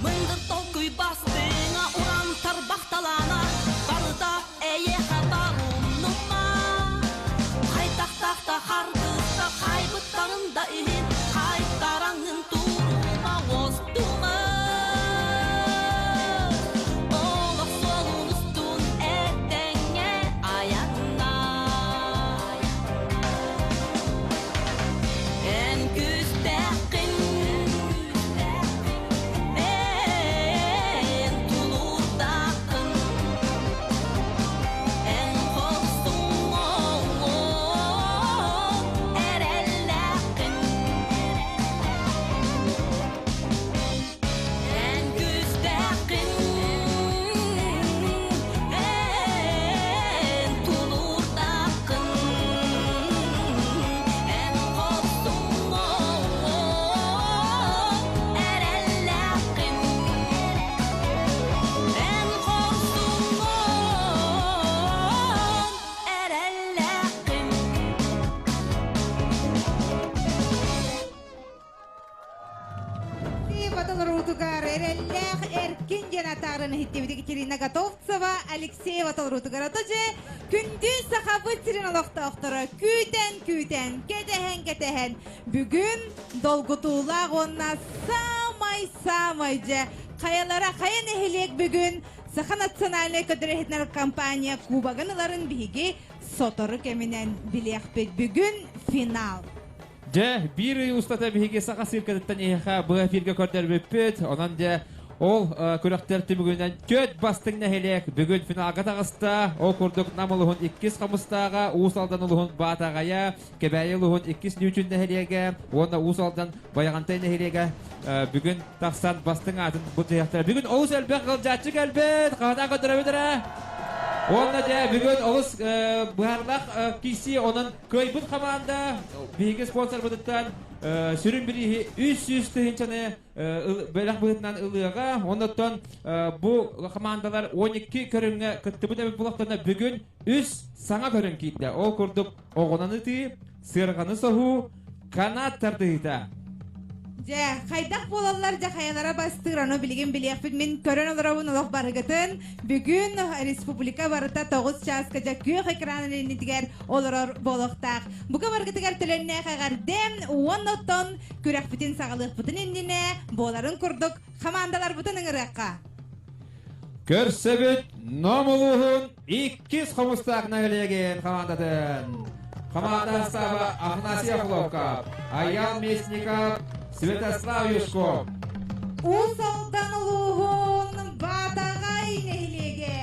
Мындыр толкуй бастыҥа уран тарбах талаана барыта эйиэхэ барумнума. Хайдахтаах да харгыста хайбыттарын да иһин хайтараҥын турума уостума. Олох суолун устун этэҥҥэ айанна. Эн күүстээххин, эн тулуурдааххын, эн хорсуҥҥун, эрэллээххин. Эн күүстээххин, эн тулуурдааххын, эн хорсуҥҥун, эрэллээххин. Эн хорсуҥҥун, эрэллээххин. Баталрутугар эрэллээх эркин диэн атаарын иһиттибит Екатерина Готовцева, Алексей Баталрутугар отоже күндү сахабыт сирин олохтоохторо күүтэн-күүтэн, кэтэһэн-кэтэһэн бүгүн долгутуулаах уонна саамай-саамай дьэ хайалара хайа нэһилиэк бүгүн Саха национальнай көтөр компания кубогын ыларын биһиги сотору кэминэн билиэхпит. Бүгүн финал. Дьэ, биир ый устата биһиги Саха циркатыттан эһиэхэ быһа эфиргэ көрдөрбүппүт. Онон дьэ, ол күрэхтэр түмүгүнэн түөрт бастыҥ нэһилиэк бүгүн финалга таҕыста. Ол курдук Нам улуһун иккис Хомустааҕа, Уус Алдан улуһун Баатаҕайа, Кэбээйи улуһун иккис Нүүчүн нэһилиэгэ уонна Уус Алдан Байаҕантай нэһилиэгэ бүгүн тахсан бастыҥ аатын былдьаһыахтара. Бүгүн олус элбэх ыалдьааччы кэлбит. Хаһытаан көрдөрөбүт эрэ. Уонна дьэ бүгүн олус быһаарылаах киирсии онон Кыайбыт хамаанда биһиги спонсорбытыттан сүрүн бирииһи 300 тыһыынчаны бэлэх быһыытынан ылыаҕа. Оннуттан бу хамаандалар 12 көрүҥҥэ кыттыбыт эбит буоллахтарына бүгүн үс саҥа көрүҥ киирдэ. Ол курдук оҕунан ытыы, сыарҕаны соһуу, канат тардыһыыта. Дьэ, хайдах буолаллар дьэ хайалара бастыыр, ону билигин билиэхпит. Мин көрөн олоробун олох барыгытын. Бүгүн республика барыта 9 чааска дьэ күөх экранын иннитигэр олорор буолуохтаах. Бука баргытыгар төлөннөөх эҕэрдэм уонна оттон күрэхпитин саҕалыахпытын иннинэ буоларын курдук хамаандаларбытын ыҥырыахха. Көрсөбүт Нам улууһун иккис хомустаах нэһилиэгин хамаандатын. Хамаанда састааба Афанасий Охлопков, Аял Местников, Святослав Юшков. Уус Алдан улууһун Баатаҕай нэһилиэгэ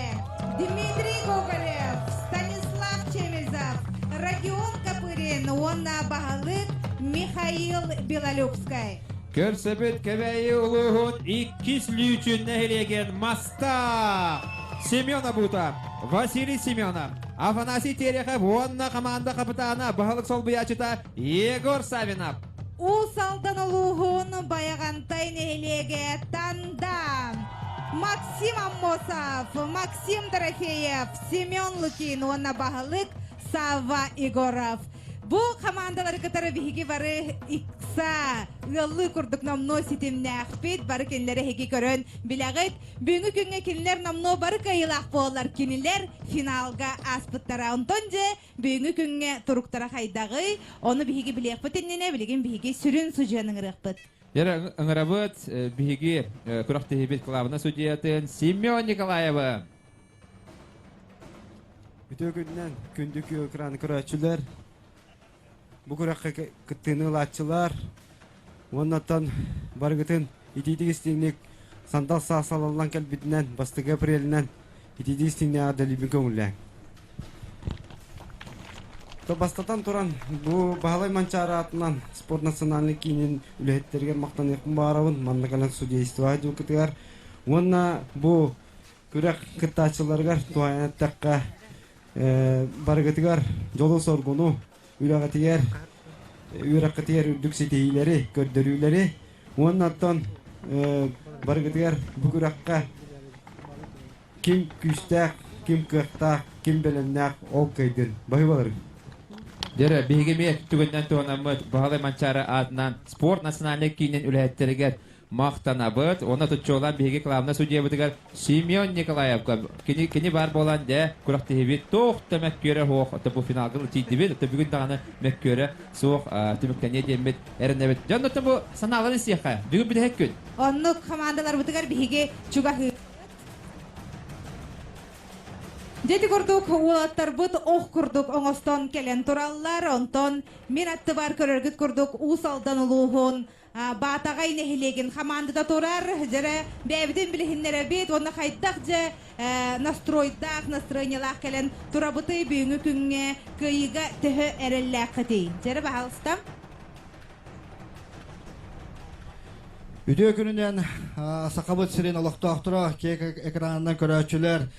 Дмитрий Гоголев, Станислав Чемезов, Родион Копырин уонна баһылык Михаил Белолюбскай. Көрсөбүт Кэбээйи улууһун иккис Лүүчүн нэһилиэгин Маста Семен Абута, Василий Семенов, Афанасий Терехов уонна команда капитана баһылык солбуйааччыта Егор Савинов. Уус Алдан улууһун Байаҕантай нэһилиэгэ Танда Максим Аммосов, Максим Дорофеев, Семен Лукин уонна баһылык Савва Егоров. Бу хамаандалары кытары биһиги бары икса ыаллыы курдук номнуо ситимнээхпит, бары кинилэри эһиги көрөн билэҕит. Бүгүҥҥү күҥҥэ кинилэр номнуо бары кыайыылаах буоллар, кинилэр финалга ааспыттара. Онтон дьэ бүгүҥҥү күҥҥэ туруктара хайдаҕый? Ону биһиги билиэхпит иннинэ, билигин биһиги сүрүн судьуйаны ыҥырыахпыт. Дьэ, ыҥырабыт биһиги күрэхтэһиибит кылаабына судьуйатын Семен Николаевы. Үтүө күнүнэн күндү экраны көрөөччүлэр, бу күрэххэ кыттыыны ылааччылар уонна оттон барыгытын итиитик истиҥник сандал саас салаллан кэлбитинэн бастакы апрелинэн итиитик истиҥник эҕэрдэлиибин көҥүллээҥ. То бастатан туран бу Баһылай Манчаары аатынан спорт национальнай киинин үлэһиттэригэр махтаныахпын баҕарабын манна кэлэн судейство дьылкытыгар уонна бу Күрэх кыттааччыларыгар туһаайан эттэххэ, барыгытыгар дьолу-соргуну, үлэҕитигэр, үөрэххитигэр үрдүк ситиһиилэри, көрдөрүүлэри уонна оттон барыгытыгар бу күрэххэ ким күүстээх, Ким кыахтаах, ким бэлэмнээх ол кыайдын. Баһыыбаларыҥ. Дьэ, биһиги эмиэ түгэнинэн туһанаммыт Баһылай Манчаары аатынан спорт национальнай киинин үлэһиттэригэр махтанабыт. Уонна тутчуолаан биһиги главнай судьуйабытыгар Семен Николаевка кини, кини баар буолан дьэ күрэхтэһиибит туох да мөккүөрэ суох бу финалга тиийдибит. Бүгүн даҕаны мөккүөрэ суох түмүктэниэ диэммит эрэнэбит. Дьон оттон бу санааларын истиэххэ. Бүгүн бүтэһик күн. Оннук хамаандаларбытыгар биһиги чугаһыы Дьэ курдук уолаттарбыт ох курдук оҥостон кэлэн тураллар. Онтон мин аттыбар көрөргүт курдук Уус Алдан улууһун Баатаҕай нэһилиэгин хамаандата турар. Дьэрэ бэйэбитин билиһиннэрэбит уонна хайдах дьэ настройдаах, настроениелаах кэлэн турабытый бүгүҥҥү күҥҥэ кыайыыга төһө эрэллээххитий? Дьэрэ баһаалыста. Үтүө күнүнэн Сахабыт сирин олохтоохторо, киэҥ экранынан көрөөччүлэр.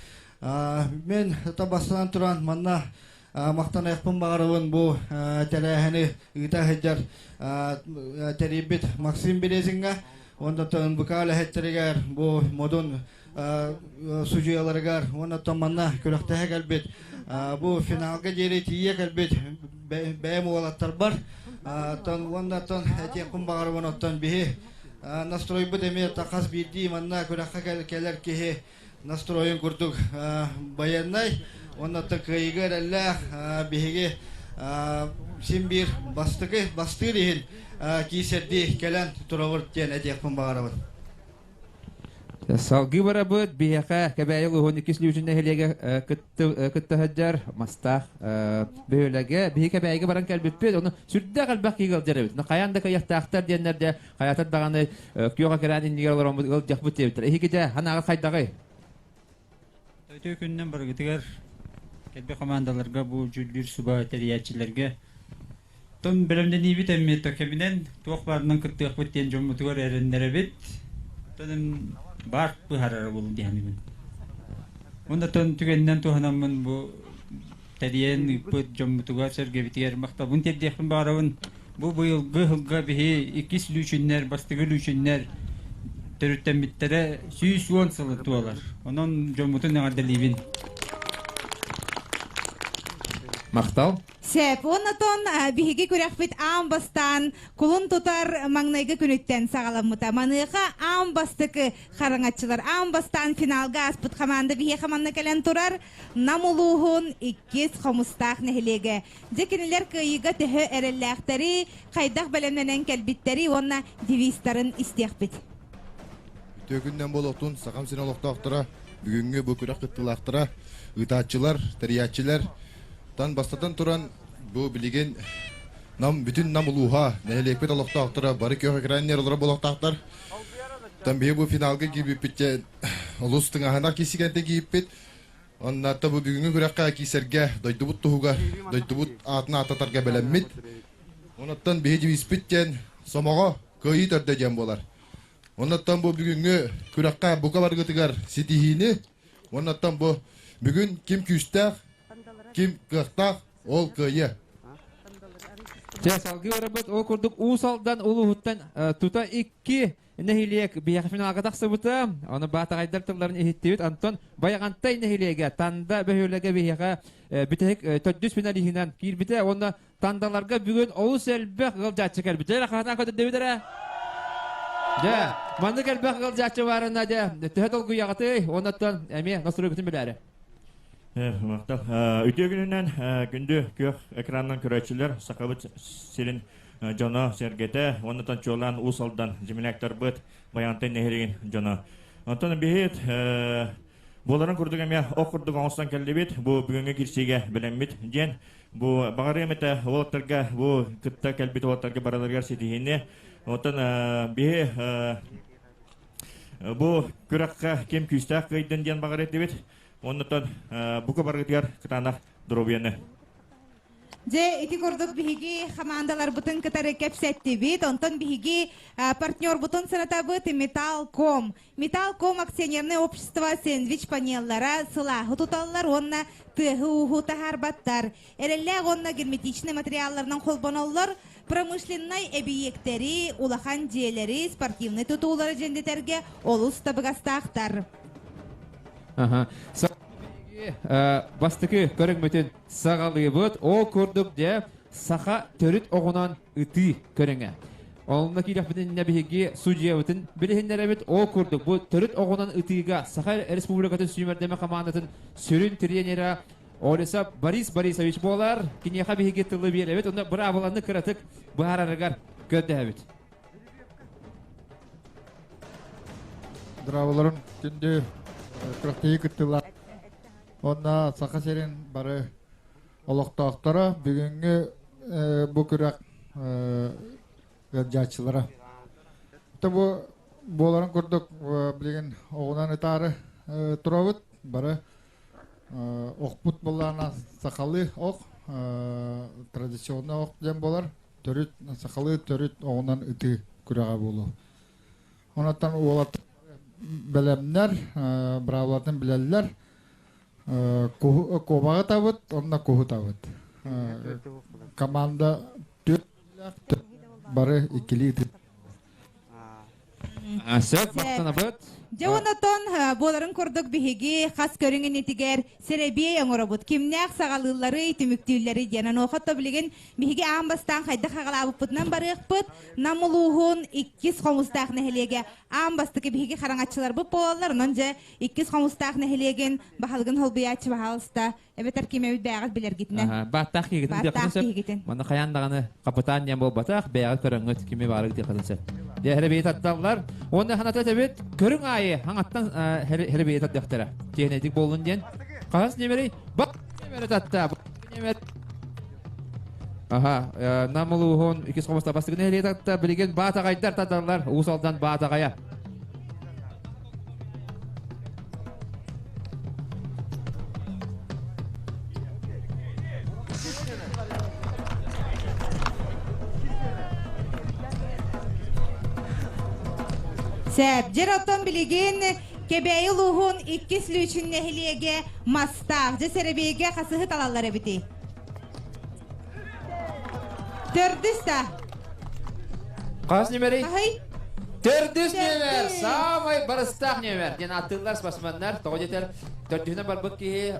Мин бастатан туран манна махтаныахпын баҕарабын бу тэрээһини ыыта сылдьар тэрийбит Максим Березиҥҥа уонна НБК үлэһиттэригэр бу модун судьуйаларыгар уонна манна күрэхтэһэ кэлбит бу финалга диэри тиийэ кэлбит бэйэм уолаттарбар уонна этиэхпин баҕарабын оттон биһи настройбут эмиэ хас биирдии манна күрэххэ кэлэр киһи настройун курдук байыаннай уонна кыайыыга эрэллээх биһиги син биир бастакы бастыыр иһин киисэрдии кэлэн турабыт диэн этиэхпин баҕарабын. Салгыы барабыт биһиэхэ Кэбээйи улууһун иккис Лүүчүн нэһилиэгэ кытта сылдьар Мастаах бөһүөлэгэ. Биһи Кэбээйигэ баран кэлбиппит, ону сүрдээх элбэх киһи ыалдьар эбит. Хайаан да кыайыахтаахтар диэннэр дэ хайатар даҕаны күөх экран иннигэр олороммут ыалдьахпыт диэбиттэр. Эһиги дьэ санааҕыт хайдаҕый? Үтүө күнүнэн барыгытыгар кэлбит хамаандаларга бу дьүүллүүр сүбэ тэрийээччилэргэ Тон бэлэмнэниибит эмиэ кэминэн туох баарынан кыттыахпыт диэн дьоммутугар эрэннэрэбит. Тон баар быһаарара буолуо дии саныыбын. Уонна тон түгэнинэн туһанаммын бу тэрийэн ыыппыт дьоммутугар сэргэбитигэр махталбын тиэрдиэхпин баҕарабын. Бу быйылгы сылга биһи иккис лүүчүннэр, бастакы лүүчүннэр төрүттэммиттэрэ 110 сылы туолар. Онон дьоммутун эҕэрдэлиибин. Махтал. Сөп. Оннотон биһиги күрэхпит аан бастаан кулун тутар маҥнайгы күнүттэн саҕаламмыта. Маныаха аан бастакы хараҥаччылар аан бастаан финалга ааспыт хамаанда биһиэхэ манна кэлэн турар Нам улууһун иккис Хомустаах нэһилиэгэ. Дьэ кинилэр кыайыыга төһө эрэллээхтэри, хайдах бэлэмнэнэн кэлбиттэри уонна девизтарын истиэхпит. Үтүө күнүнэн буолуохтун Сахам сирин олохтоохторо, бүгүҥҥү бу күрэх кыттыылаахтара, ыытааччылар, тэрийээччилэр Тан бастатан туран, бу билигин Нам бүтүн Нам улууһа, нэһилиэкпит олохтоохторо бары күөх экраннар олорор буолуохтаахтар. Тан биһи бу финалга киирбиппит олус тыҥаһынах киирсигэнтэ киирбит. Оннатта бу бүгүҥҥү күрэххэ киирсэргэ дойдубут туһугар, дойдубут аатын ааттатарга бэлэммит. Онуттан биһи девизпит диэн сомоҕо кыайыы төрдө диэн буолар. Оннуттан бу бүгүҥҥү күрэххэ бука баргытыгар ситиһиини, оннуттан бу бүгүн ким күүстээх, ким кыахтаах, ол кыайыа. Чэ, салгыы барабыт. Ол курдук Уус Алдан улууһуттан тута икки нэһилиэк биһиэхэ финалга тахсыбыта. Ону баатаҕайдар тылларын иһиттибит. Антон Байаҕантай нэһилиэгэ Танда бөһүөлэгэ биһиэхэ бүтэһик төрдүс финалиһынан киирбитэ. Уонна Тандаларга бүгүн олус элбэх ыалдьааччы кэлбит. Дьэ, хаһан көтөрдөбүт эрэ? Дьэ, маннык элбэх ыалдьааччы баарына дьэ, төһө долгуйаҕытый? Оннуттан эмиэ настройгутун билээри. Махтал. Үтүө күнүнэн күндү күөх экранынан көрөөччүлэр, Сахабыт сирин дьоно, сэргэтэ, уонна чуолаан Уус Алдан земляктарбыт, Байаантай нэһилиэгин дьоно. Онтон биһит буоларын курдук эмиэ ох курдук оҥостон кэллибит, бу бүгүҥҥү кирсиигэ бэлэммит диэн Бу баҕарыам этэ уолаттарга, бу кытта кэлбит уолаттарга барыларыгар ситиһиини. Оттон биһи бу күрэххэ ким күүстээх кыайдын диэн баҕар этибит. Оннуттан бука барыгытыгар кытаанах доруобуйаны. Дьэ, ити курдук биһиги хамаандаларбытын кытары кэпсэттибит. Онтон биһиги партнербутун санатабыт Металлком. Металлком акционерное общество сэндвич панеллара сылааһы туталлар уонна тыаһы-ууһу таһаарбаттар. Эрэллээх уонна герметичнай материалларынан холбоноллор, промышленнай эбийиэктэри, улахан дьиэлэри, спортивнай тутуулары дьэндэтэргэ олус табыгастаахтар. Аха. Бастакы көрүҥмүтүн саҕалыыбыт. Ол курдук дьэ саха төрүт оҕунан ытыы көрүҥэ. Онно киирэхпитин иннэ биһиги судьуйабытын билиһиннэрэбит. Ол курдук бу төрүт оҕунан ытыыга Саха Республикатын сүүмэрдэмэ хамаандатын сүрүн тренера Олеса Борис Борисович буолар. Киниэхэ биһиги тылы биэрэбит. Онно быраабыланы кыратык быһаарарыгар көрдөһөбүт. Драабыларым күндү күрэхтэһии кыттыылаах уонна Саха сирин бары олохтоохторо бүгүҥҥү бу күрэх ыалдьааччылара. Бу буоларын курдук билигин оҕунан ытаары турабыт. Бары охпут буоллаҕына сахалыы ох, традиционный ох диэн буолар. Төрүт сахалыы төрүт оҕунан ытыы күрэҕэ буолуо. Онон уолаттар бэлэмнэр, быраабылатын билэллэр. Куобаҕы табыт, онно куһу табыт. Команда түөрт бары иккилии ытыт. Сөп, махтанабыт. Дьэ онотон буоларын курдук биһиги хас көрүҥүн итигэр сэрэбиэй оҥоробут. Кимнээх саҕалыылларый, түмүктүүллэрий диэн. Онуоха то билигин биһиги аан бастаан хайдах хаҕалаабыппытынан барыахпыт. Нам улууһун иккис Хомустаах нэһилиэгэ аан бастакы биһиги хараҥаччыларбыт буолаллар. Онон дьэ иккис Хомустаах нэһилиэгин баһылыгын холбуйааччы баһаалыста эбэтэр ким эбит бэйэҕит билэргитинэн. Бааттаах киһигитин Бааттаах киһигитин. Манна хайаан даҕаны хапытаан диэн буолбатах, бэйэҕит көрөҥҥүт кими баарык диэххитин сөп. Дьэ, хэрэбиэйи тардаллар. Уонна ханата этэбит, көрүҥ аайы хаҥаттан хэрэбиэйи тардыахтара. Тиэхинэйдик буоллун диэн. Хаһыс ньэмэрий? Бак ньэмэри татта. Ньэмэр. Аха, Нам улууһун иккис хомуста бастакы нэһилиэк татта. Билигин Баатаҕайдар тардаллар. Уус Алдан Баатаҕайа. Сәп, дьэр оттон билигин Кэбээйи улууһун иккис Лүүчүн нэһилиэгэ Мастаах. Дьэ сэрэбиэйгэ хасыһы талаллар эбитий? Төрдүс да. Хас нүмерий? Хаһый? Төрдүс нүмер! Самай барыстаах нүмер! Диэн ааттыыллар спортсменнар. Тоҕо диэтэр, төрдүһүнэн барбыт киһи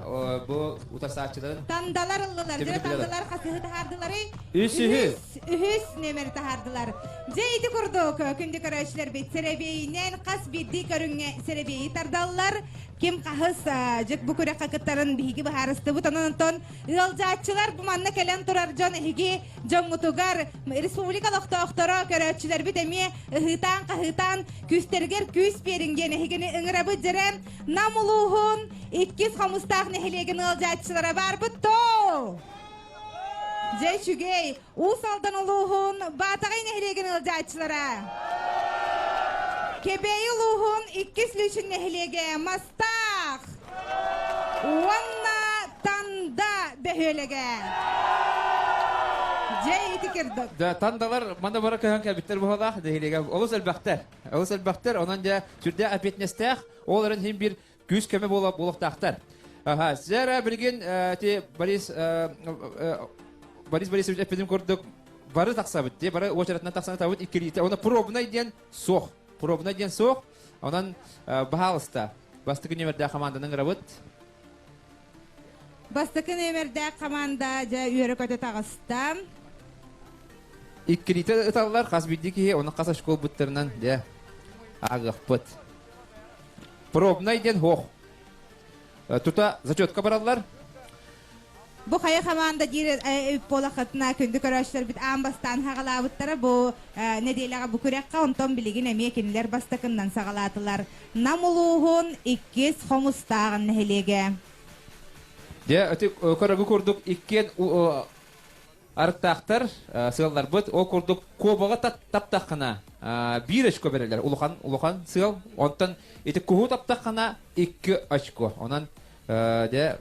бу утарсааччыларын Тандалар ыллылар. Дьэ тандалар хасыһы таһаардылары. Үсүһү. Үһүс нүмер таһаардылар. Дьэ ити курдук күндү көрөөччүлэрбит сэрэбиэйинэн хас биирдии көрүҥҥэ сэрэбиэйи тардаллар. Ким хаһыс дьык бу күрэххэ кыттарын биһиги быһаарыстыбыт. Онон онтон Ыалдьааччылар бу манна кэлэн турар дьон эһиги дьоҥҥутугар республика олохтоохторо көрөөччүлэрбит эмиэ ыһыытаан-хаһыытаан күүстэригэр күүс биэриҥ диэн эһигини ыҥырабыт дьэрэ Нам улууһун иккис Хомустаах нэһилиэгин ыалдьааччылара баарбыт тоо! Дьэ үчүгэй Уус Алдан улууһун Баатаҕай нэһилиэгин ыалдьааччылара Кэбээйи улууһун иккис Лүүчүн нэһилиэгэ Мастаах уонна Танда бөһүөлэгэ. Дьэ ити кырдык. Да, тандалар мана бара көһөн кэлбиттэр буолалаах нэһилиэгэ олус элбэхтэр. Олус элбэхтэр, онон дьэ сүрдээх эппиэтинэстээх, ол эрэн иһин биир күүс көмө буола буолуохтаахтар. Аха, сэр билигин ти Борис Борис Борисович эппитин курдук бары тахсабыт дии, бары уочаратынан тахсан табыт иккилиитэ. Оны пробнай диэн суох. Пробнай диэн суох. Онон баһаалыста бастакы нүөмэрдээх команданы ыҥырабыт. Бастакы нүөмэрдээх команда дьэ үөрэ-көтө таҕыста. Иккилиитэ ыталлар, хас биирдии киһи, оны хас очко ылбыттарынан дьэ ааҕыахпыт. Пробнай диэн суох. Тута зачетка бараллар. Бу хайа хамаанда диир буолаххытына күндү көрөөччүлэрбит аан бастаан хаҕалаабыттара бу нэдиэлэҕэ бу күрэххэ онтон билигин эмиэ кинилэр бастакыннан саҕалаатылар. Нам улууһун иккис Хомустааҕын нэһилиэгэ. Дьэ, ити көрөгү курдук иккиэн Арыттаахтар сыалларбыт ол курдук куобаҕы таптаххына биир очко бэрэллэр улахан улахан сыал онтон ити куһу таптаххына икки очко онон дьэ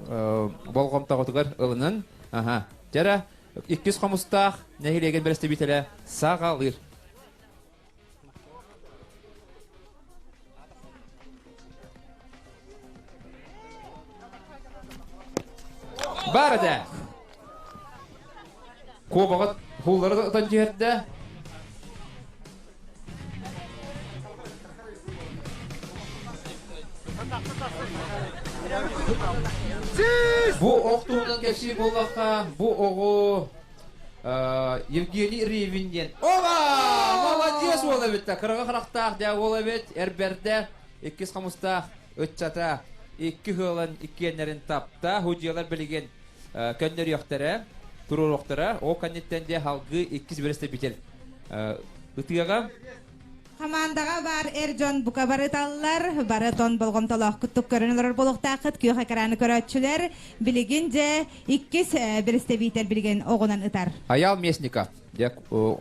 болҕомтоҕутугар ылынын аха дьэ иккис хомустаах нэһилиэгин бэрэстэбиитэлэ саҕалыыр Бар этэ. Куобаҕа хууллары ытан түһэрдэ. Бу ох туһунан кэпсиир буоллахха, бу оҕо Евгений Ревин диэн. Оба! Молодец уол эбит да. Кыраҕы харахтаах дьэ уол эбит. Эрбэрдэ иккис хомустаах ыччата икки ыалын иккиэннэрин тапта. Худьялар билигин көннөрүөхтэрэ, туруоруохтара. Ол кэнниттэн дьэ халгыы иккис бэрэстэбитэл ытыаҕа. Хамаандаҕа баар эр дьон бука бары ыталлар, бары тон болҕомтолоохкуттук көрөн олорор буолуохтааххыт күөх экраны көрөөччүлэр. Билигин дьэ иккис бэрэстэбиитэл билигин оҕунан ытар. Айаал Местников, дьэ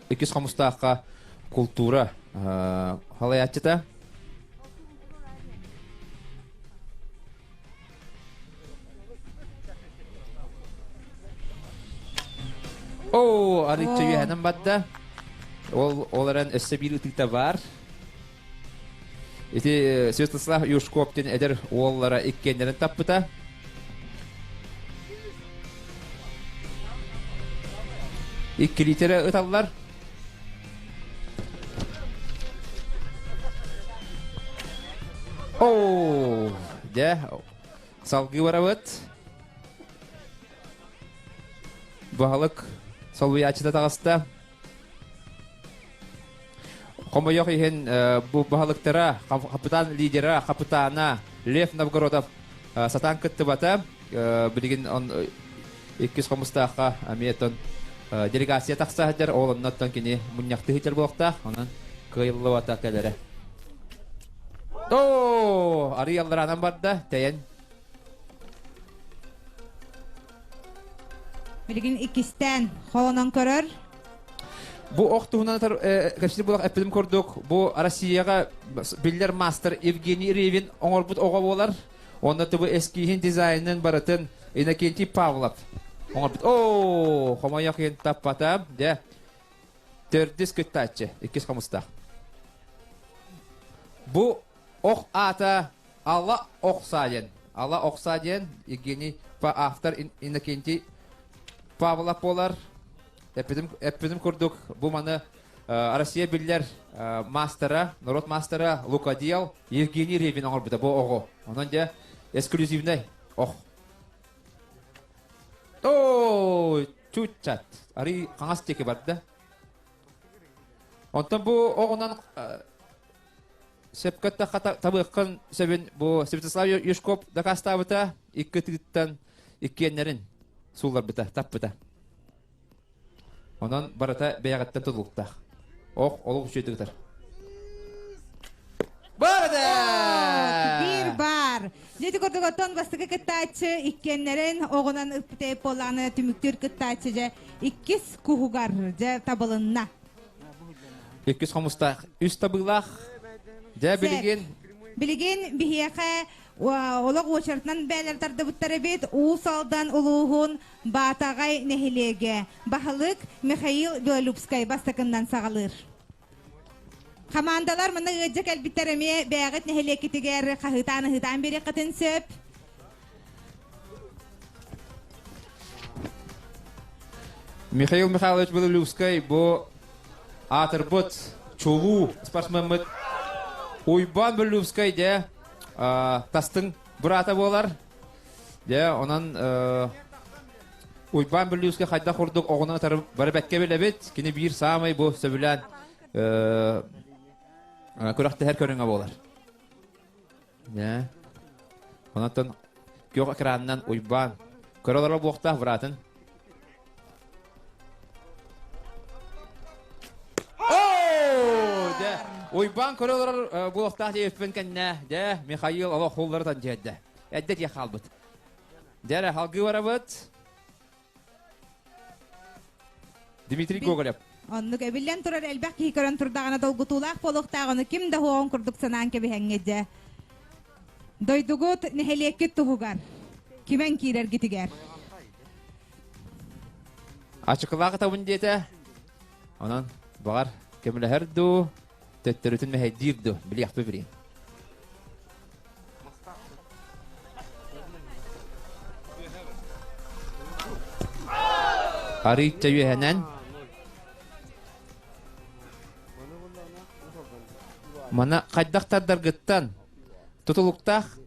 иккис хомустаахха култуура халайааччыта. Оо, арыычча үөһэнэн барда. Ол ол эрэн өссө биир ытыыта баар. Ити Святослав Юшков диэн эдэр уоллара иккиэннэрин таппыта. Иккилиитэрэ ыталлар. Оо, дьэ, салгыы барабыт. Баһылык солбуйааччыта таҕыста. Хомойох иһин бу баһылыктара, хапытаан лидера, хапытаана Лев Новгородов сатаан кыттыбата. Билигин иккис хомустаахха эмиэ делегация тахса сылдьар, ол оннуттан кини мунньахтыы сылдьар буолуохтаах, онон кыайыллыбата кэлэрэ. Оо, арый аллараанан барда, тэйэн. Билигин иккистээн холонон көрөр. Бу ох туһунан кэпсиир буолах эппитим курдук, бу Россияҕа биллэр маастар Евгений Ревин оҥорбут оҕо буолар. Онно тубу эскиһин дизайнын барытын Иннокентий Павлов оҥорбут. Оо, хомойох иһин таппата. Дьэ, төрдүс кыттааччы, иккис хомустаах. Бу ох аата Алла Охса диэн. Алла Охса диэн Евгений автор Иннокентий Павлов буолар. Эппитим, эппитим курдук, бу маны Россия биллэр маастара, норуот маастара Лукадиал Евгений Ревин оҥорбута бу оҕо. Онон дьэ эксклюзивнай ох. Оо, чуччат. Арый хаҥас диэки барда. Онтон бу оҕунан сөпкө табыаххын сөбүн бу Святослав Юшков дакаастаабыта икки тыыттан иккиэннэрин суулларбыта, таппыта. Онон барыта бэйэҕиттэн тутулуктаах. Ох, олох үчүгэйдик ытар. Барда! Биир баар. Дьэ курдук оттон бастакы кыттааччы иккиэннэрин оҕунан ыппыт буоллаҕына түмүктүүр кыттааччы дьэ иккис куһугар дьэ табылынна. Иккис хомустаах, үс табыылаах. Дьэ билигин Билигин биһиэхэ олох уочаратынан бээлэр тардыбыттар эбит Уус Алдан улууһун Баатаҕай нэһилиэгэ баһылык Михаил Белолюбскай бастакыннан саҕалыыр. Хамаандалар мына ыалдьа кэлбиттэр эмиэ бэйэҕит нэһилиэккитигэр хаһыытаан-ыһыытаан биэриэххитин сөп. Михаил Михайлович Белолюбскай бу аатырбыт чулуу спортсмеммыт Уйбаан Белолюбскай дьэ тастыҥ быраата буолар. Дьэ, онон Уйбаан Бүлүүскэ хайдах курдук оҕону ытары бары бэккэ билэбит. Кини биир саамай бу сөбүлээн күрэхтэһэр көрүҥэ буолар. Дьэ. Онон күөх экранынан Уйбаан көрө олорор буохтаах быраатын. Дьэ, Уйбаан көрө олорор буолуохтаах диэбиппин кэннэ, дьэ, Михаил олох хулларытан дьиэрдэ. Эрдэ тиэ хаалбыт. Дьэ эрэ, халгыы барабыт. Дмитрий Гоголев. Оннук эбиллэн турар элбэх киһи көрөн турдаҕына долгутуулаах буолуохтаах, ону ким да хуоҕун курдук санаан кэбиһэҥҥэ дьэ. Дойдугут нэһилиэккит туһугар кимэн киирэргитигэр. Ачыкылаах ытабын диэтэ. Онон, баҕар, көмөлөһөр дуу, төттөрүтүн мэһэйдиир дуу, билиэхпит билиэн. Арыычча үөһэнэн Мана хайдах тардаргыттан тутулуктаах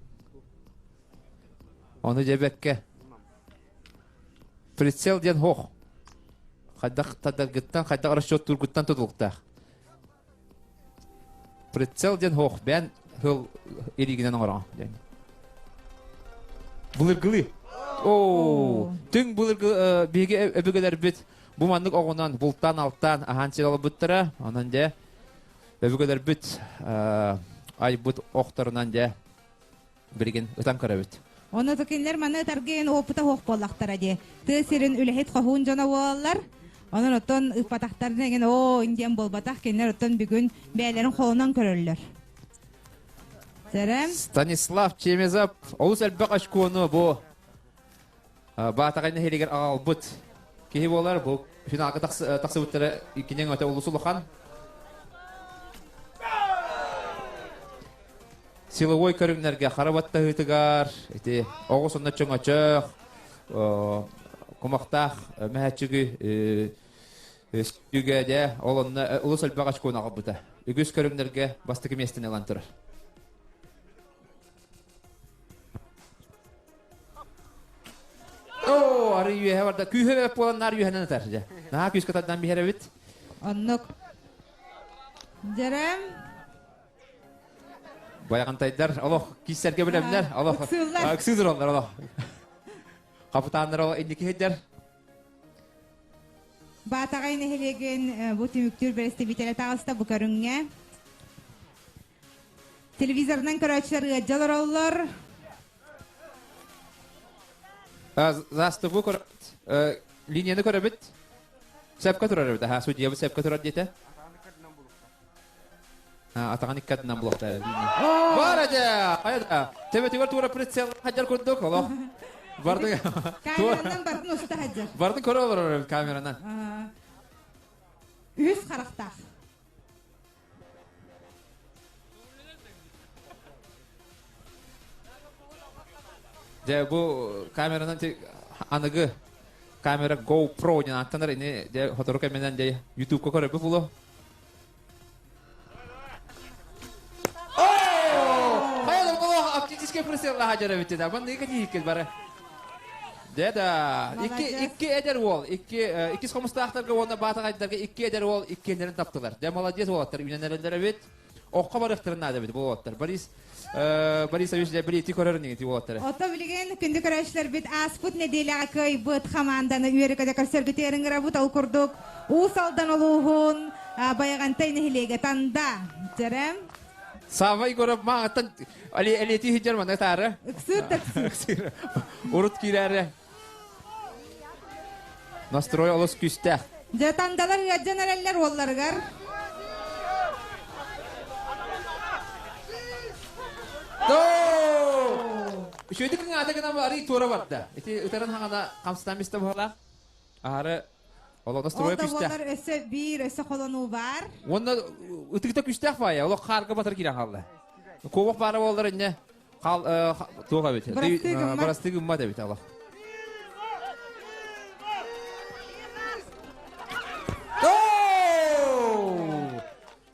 ону дьэбэккэ. Прицел диэн хоох. Хайдах тадаргыттан, хайдах расчеттуургуттан тутулуктаах. Прицел диэн хоох бээн хыл илиигинэн оҥороҕун диэн. Былыргылыы. Оо, түҥ былыргы биһиги өбүгэлэрбит бу маннык оҕунан бултаан-алтаан аһаан сир олорбуттара. Онон дьэ өбүгэлэрбит айбыт охторунан дьэ билигин ытан көрөбүт. Ону кинилэр маны ытаргын опыта суох буоллахтара дии. Тыа сирин үлэһит хоһуун дьоно буолаллар. Онон оттон ыппатахтарына эҥин оо диэн буолбатах кинилэр оттон бүгүн бэйэлэрин холонон көрөллөр. Сэрэн. Станислав Чемезов олус элбэх очкону бу Баатаҕай нэһилиэгэр аҕалбыт киһи буолар. Бу финалга тахсыбыттара иккинэн өтө улус улахан. Силовой көрүҥнэргэ хара баттаһыытыгар ити оҕус онно чөҥөчөх кумахтаах мэһэччиги үгэдэ ол онно улус элбэх очкону аҕалбыта. Үгүс көрүҥнэргэ бастакы миэстэни ылан турар. Оо, ары үөһэ барда. Күүһэ бэп буолан наар үөһэнэн ытар. Дьэ. Наһаа күүскэ тардан биһэр эбит. Оннук. Дьэрэм. Байаҕантайдар олох киссэргэ билэмнэр. Олох Ыксыыллар. Ыксыыллар олар олох. Хапытааннар олох инники сылдьар. Баатаҕай нэһилиэгин бу түмүктүүр бэрэстэбиитэлэ таҕыста бу көрүҥҥэ. Телевизорынан көрөөччүлэр ыалдьа олороллор. Застыву көр линияны көрөбүт. Сепка турар эбит. Аха, судьябыт сепка турар диэтэ. Атаҕын иккатынан булуохтар. Бар эдэ! Хайда? Төбөтүгэр тура прицел хаджар курдук олох. Барды Камеранан бардын уста хаджар. Бардын көрө олорор камеранан. Үс харахтаах. Дьэ бу камеранан аныгы камера GoPro диэн ааттанар ини дьэ сотору кэминэн дьэ YouTube-ка көрөбүт булу. Хайа да оптический прицел хаджар эбит да. Манныгы кэтиһиккит бары. Дьэ да, икки икки эдэр уол, икки иккис хомустаахтарга уонна баатаҕайдарга икки эдэр уол иккиэннэрин таптылар. Дьэ молодец уолаттар үүнэн эбит. Окко барыахтарын наада эбит бу уолаттар. Борис Борисович дьэ билити көрөр ини уолаттары. Ото билигин күндү көрөөччүлэрбит ааспыт нэдиэлэҕэ кыайбыт хамаанданы үөрэ-көтө көрсөргүтүгэр ыҥырабыт. Ол курдук Уус Алдан улууһун Байаҕантай нэһилиэгэ Танда. Дьэрэ. Савва Егоров мааҕыттан элиэтии сылдьар манна таары. Ыксыыр да ыксыыр. Урут киирээри. Настрой олус күүстээх. Дьэ тандалар ыалдьан эрэллэр уолларыгар. Үчүгэйдик кыҥаата гынан арый туора барда. Ити ытарын хаҥана хамсатан бистэ буолалаах. Аһары Олоҕо Ол да буоллар өссө биир өссө холонуу баар. Уонна ытыгыта күстээх баайа, олох хаарга батар киирэн хаалла. Куобах баара буоллар инне хал туох эбит. Бырастыы гыммат эбит олох.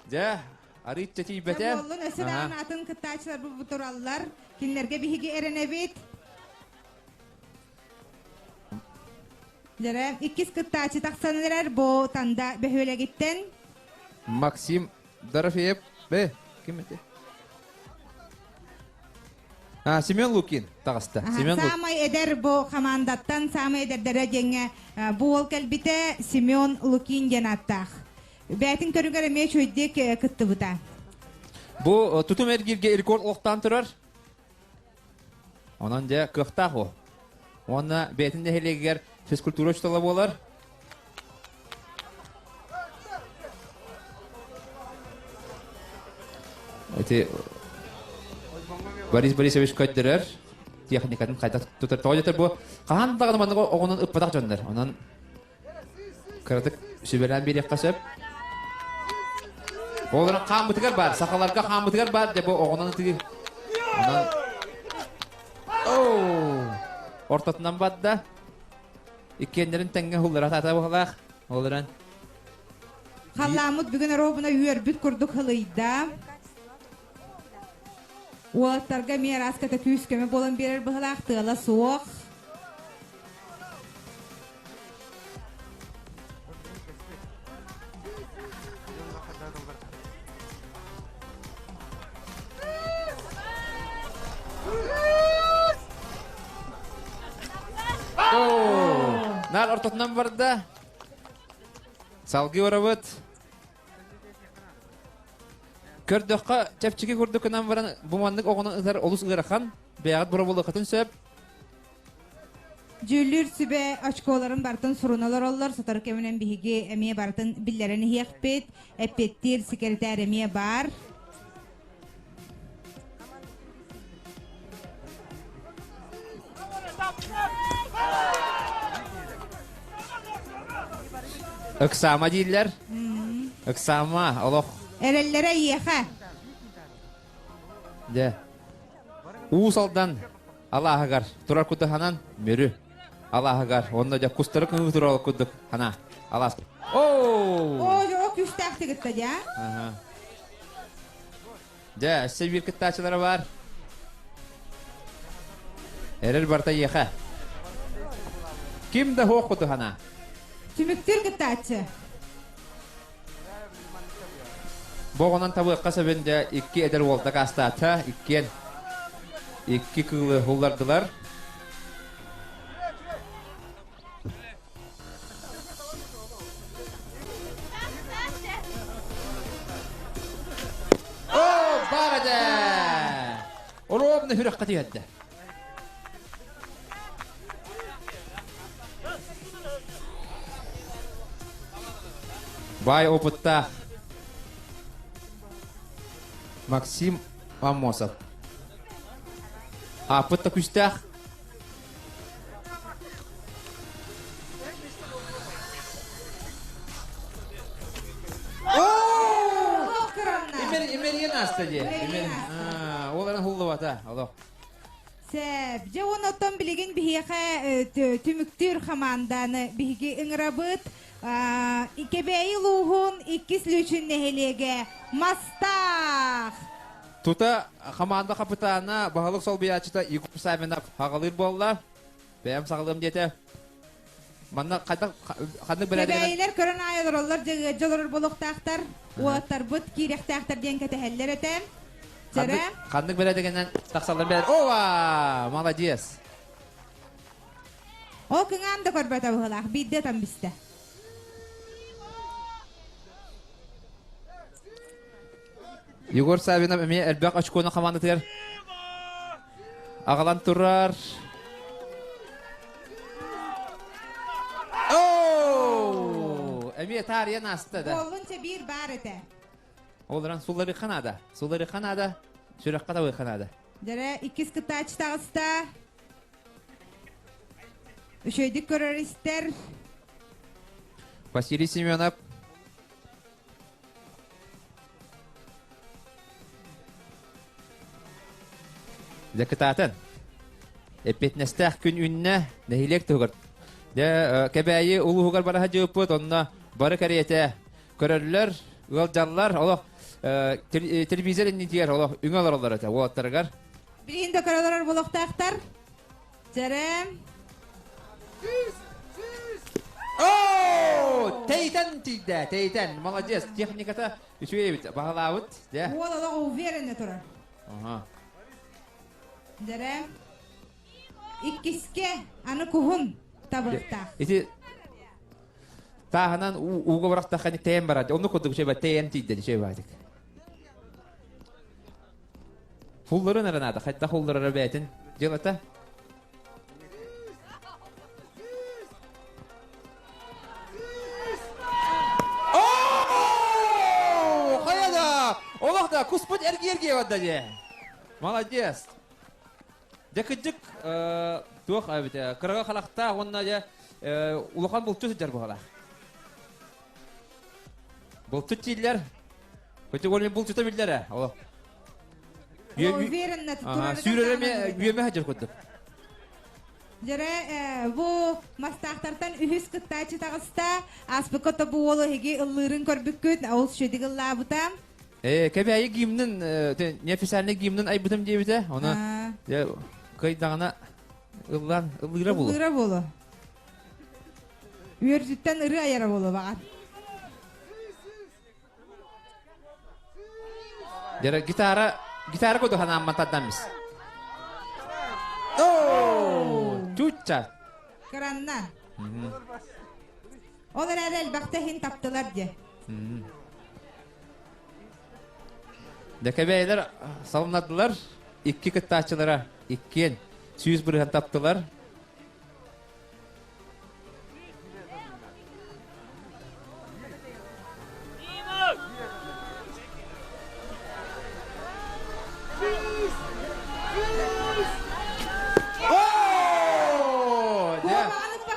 Дьэ, арыычча тиийбэтэ. Буоллун өссө даҕаны атын кыттааччылар бу тураллар. Кинилэргэ биһиги эрэнэбит. Дьэрэ, иккис кыттааччы тахсан эрэр бу Танда бөһүөлэгиттэн. Максим Дорофеев. Б. Ким это? А, Семен Лукин таҕыста. Семен Саамай эдэр бу хамаандаттан саамай эдэрдэрэ диэҥҥэ бу уол кэлбитэ Семен Лукин диэн ааттаах. Бээтин көрүгэр эмиэ үчүгэйдик кыттыбыта. Бу тутум эргииргэ рекорд олохтоон турар. Онон дьэ кыахтаах ол. Уонна бэйэтин нэһилиэгигэр физкультура учуутала буолар. Ити Борис Борисович көрдөрөр техникатын хайдах тутар. Тоҕо диэтэр бу хаһан даҕаны маннык оҕонон ыппатах дьоннор. Онон кыратык сүбэлээн биэриэххэ сөп. Олорон хааммытыгар баар, сахаларга хааммытыгар баар, дьэ бу оҕонон ытыы. Онон ортотунан барда. Иккиэннэрин тэҥҥэ уһуллара атаата быһалаах. Ол эрэн Халлааммыт бүгүн оруобуна үөрбүт курдук хылыйда. Уолаттарга эмиэ араас күүс көмө буолан биэрэр быһалаах тыала суох. Нар ортотунан барда. Салгыы барабыт. Көрдөххө, чэпчэки курдук гынан баран, бу маннык оҕону ытар олус ыарахан. Бэйэҕит боробулуоххутун сөп. Дьүүллүүр сүбэ очколарын барытын суруна олороллор. Сотору кэминэн биһиги эмиэ барытын биллэрэн иһиэхпит. Эппиэттиир секретарь эмиэ баар. Ыксаама дииллэр. Ыксаама, олох. Эрэллэрэ эйиэхэ. Дьэ. Уус Алдан алааһыгар турар кутаһанан Мүрү алааһыгар онно дьэ кустары кыҥыы турар курдук хана алаас. Оо, о күүстээхтик ытта дьэ. Аха. Дьэ, өссө биир кыттааччылара бар. Эрэл барта иэхэ. Ким да хуох кутуһана. Түмүктүүр кыттааччы. Боҕонон табыахха сөбүн дьэ икки эдэр уол дакаастаата, иккиэн икки кыылы уллардылар. О, баар этэ! Ровно сүрэххэ түһэрдэ. Баай опыттаах Максим Аммосов. Ааппыт да күүстээх. Имерген аста дии. Ол эрэн хуллубата. Олох. Сөп. Дьэ уонна оттон билигин биһиэхэ түмүктүүр хамаанданы биһиги ыҥырабыт. Кэбээйи улууһун иккис Лүүчүн нэһилиэгэ Мастаах. Тута хамаанда хапытаана, баһылык солбуйааччыта Егор Савинов аҕалыыр буолла. Бэйэм саҕалыам диэтэ. Манна хайдах ханнык бэрээдэгинэн Кэбээйилэр көрөн аайы олороллор, дьэ олорор буолуохтаахтар. Уолаттарбыт киириэхтээхтэр диэн кэтэһэллэр этэ. Чэрэ. Ханнык бэрээдэгинэн тахсаллар бэрээд. Ова! Молодец! Ол кыҥаан да көрбөтө быһыылаах, биирдэ ытан бистэ. Егор Савинов эмиэ элбэх очкону хамаандатыгар аҕалан турар. Оо! Эмиэ таарыйан ааста да. Буоллун биир баар этэ. Ол эрэн сулларыхха наада. Сулларыхха наада. Сүрэххэ табыахха наада. Дьэрэ иккис кыттааччы таҕыста. Үчүгэйдик көрөр истэр. Василий Семенов. Дьэ кытаатын. Эппиэтинэстээх күн үннэ нэһилиэк туһугар. Дьэ Кэбээйи улууһугар бара сылдьыбыппыт, онно бары кэриэтэ көрөллөр, ыалдьаллар, олох телевизор иннитигэр олох үҥэ олороллор этэ уолаттарыгар. Билигин да көрө олорор буолуохтаахтар. Чэрэм. Оо, тэйтэн тиийдэ, тэйтэн. Молодец, техниката үчүгэй эбит, баһылаабыт. Дьэ. Уол олох уверенно турар. Ага. Дьэрэ. Иккискэ аны куһун табыктаах. Ити тааһынан ууга бырахтахха тэйэн барар. Оннук курдук үчүгэй тэйэн тиийдэ үчүгэй баатык. Хулларын эрэ наада, хайдах хулларара бэйэтин дьыалата. О, хайа да! Олох да, куспут эргиэргиэ барда дьэ. Молодец. Дьэ кырдьык туох эбит кыраҕа халахтаах уонна дьэ улахан булчут сылдьар буолалаах. Булчут дииллэр. Көтө уолун булчута биллэр ээ. Олох. Уверенно Сүүрэрэ үөмэ сылдьар курдук. Дьэрэ бу мастаахтартан үһүс кыттааччы таҕыста. Ааспыкка тобу уолу эһиги ыллыырын көрбүккүт, ол шүдик ыллаабыта. Кэбээйи гимнин, неофициальный гимнин айбытым диэбитэ. Оны кыйдаҕына ыллаан ыллыыра буолу. Ыллыыра буолу. Үөрдүттэн ырыа айара буолу баҕар. Дьэ гитара гитара куду ханаамман тардаммис. Оо, чучча. Кыранна. Ол эрээри элбэхтэ иһин таптылар дьэ. Дэкэбэйлэр салыннардылар, икки кыттааччылара иккиэн 100% таптылар.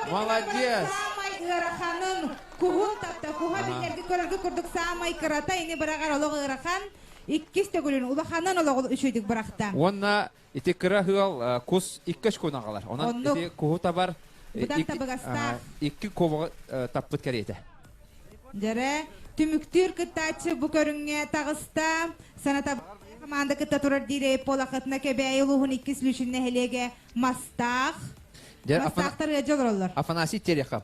Молодец! Саамай ыараханын куһун тапта. Куһа биллэрги көрөргө курдук саамай кырата ини быраҕар олох ыарахан. Иккис төгүлүн улаханын олоҕу үчүгдүк бырахта. Уонна Ити кыра ыал кус икки очкону аҕалар. Онон ити куһу табар Быдан табыгастаах. Икки куобаҕы таппыт кэриэтэ. Дьэрэ, түмүктүүр кыттааччы бу көрүҥҥэ таҕыста. Саната команда кытта турар диирэй Полахытна Кэбээйи улууһун иккис Лүчүн нэһилиэгэ Мастаах. Мастаахтар ыадьа олороллор. Афанасий Терехов.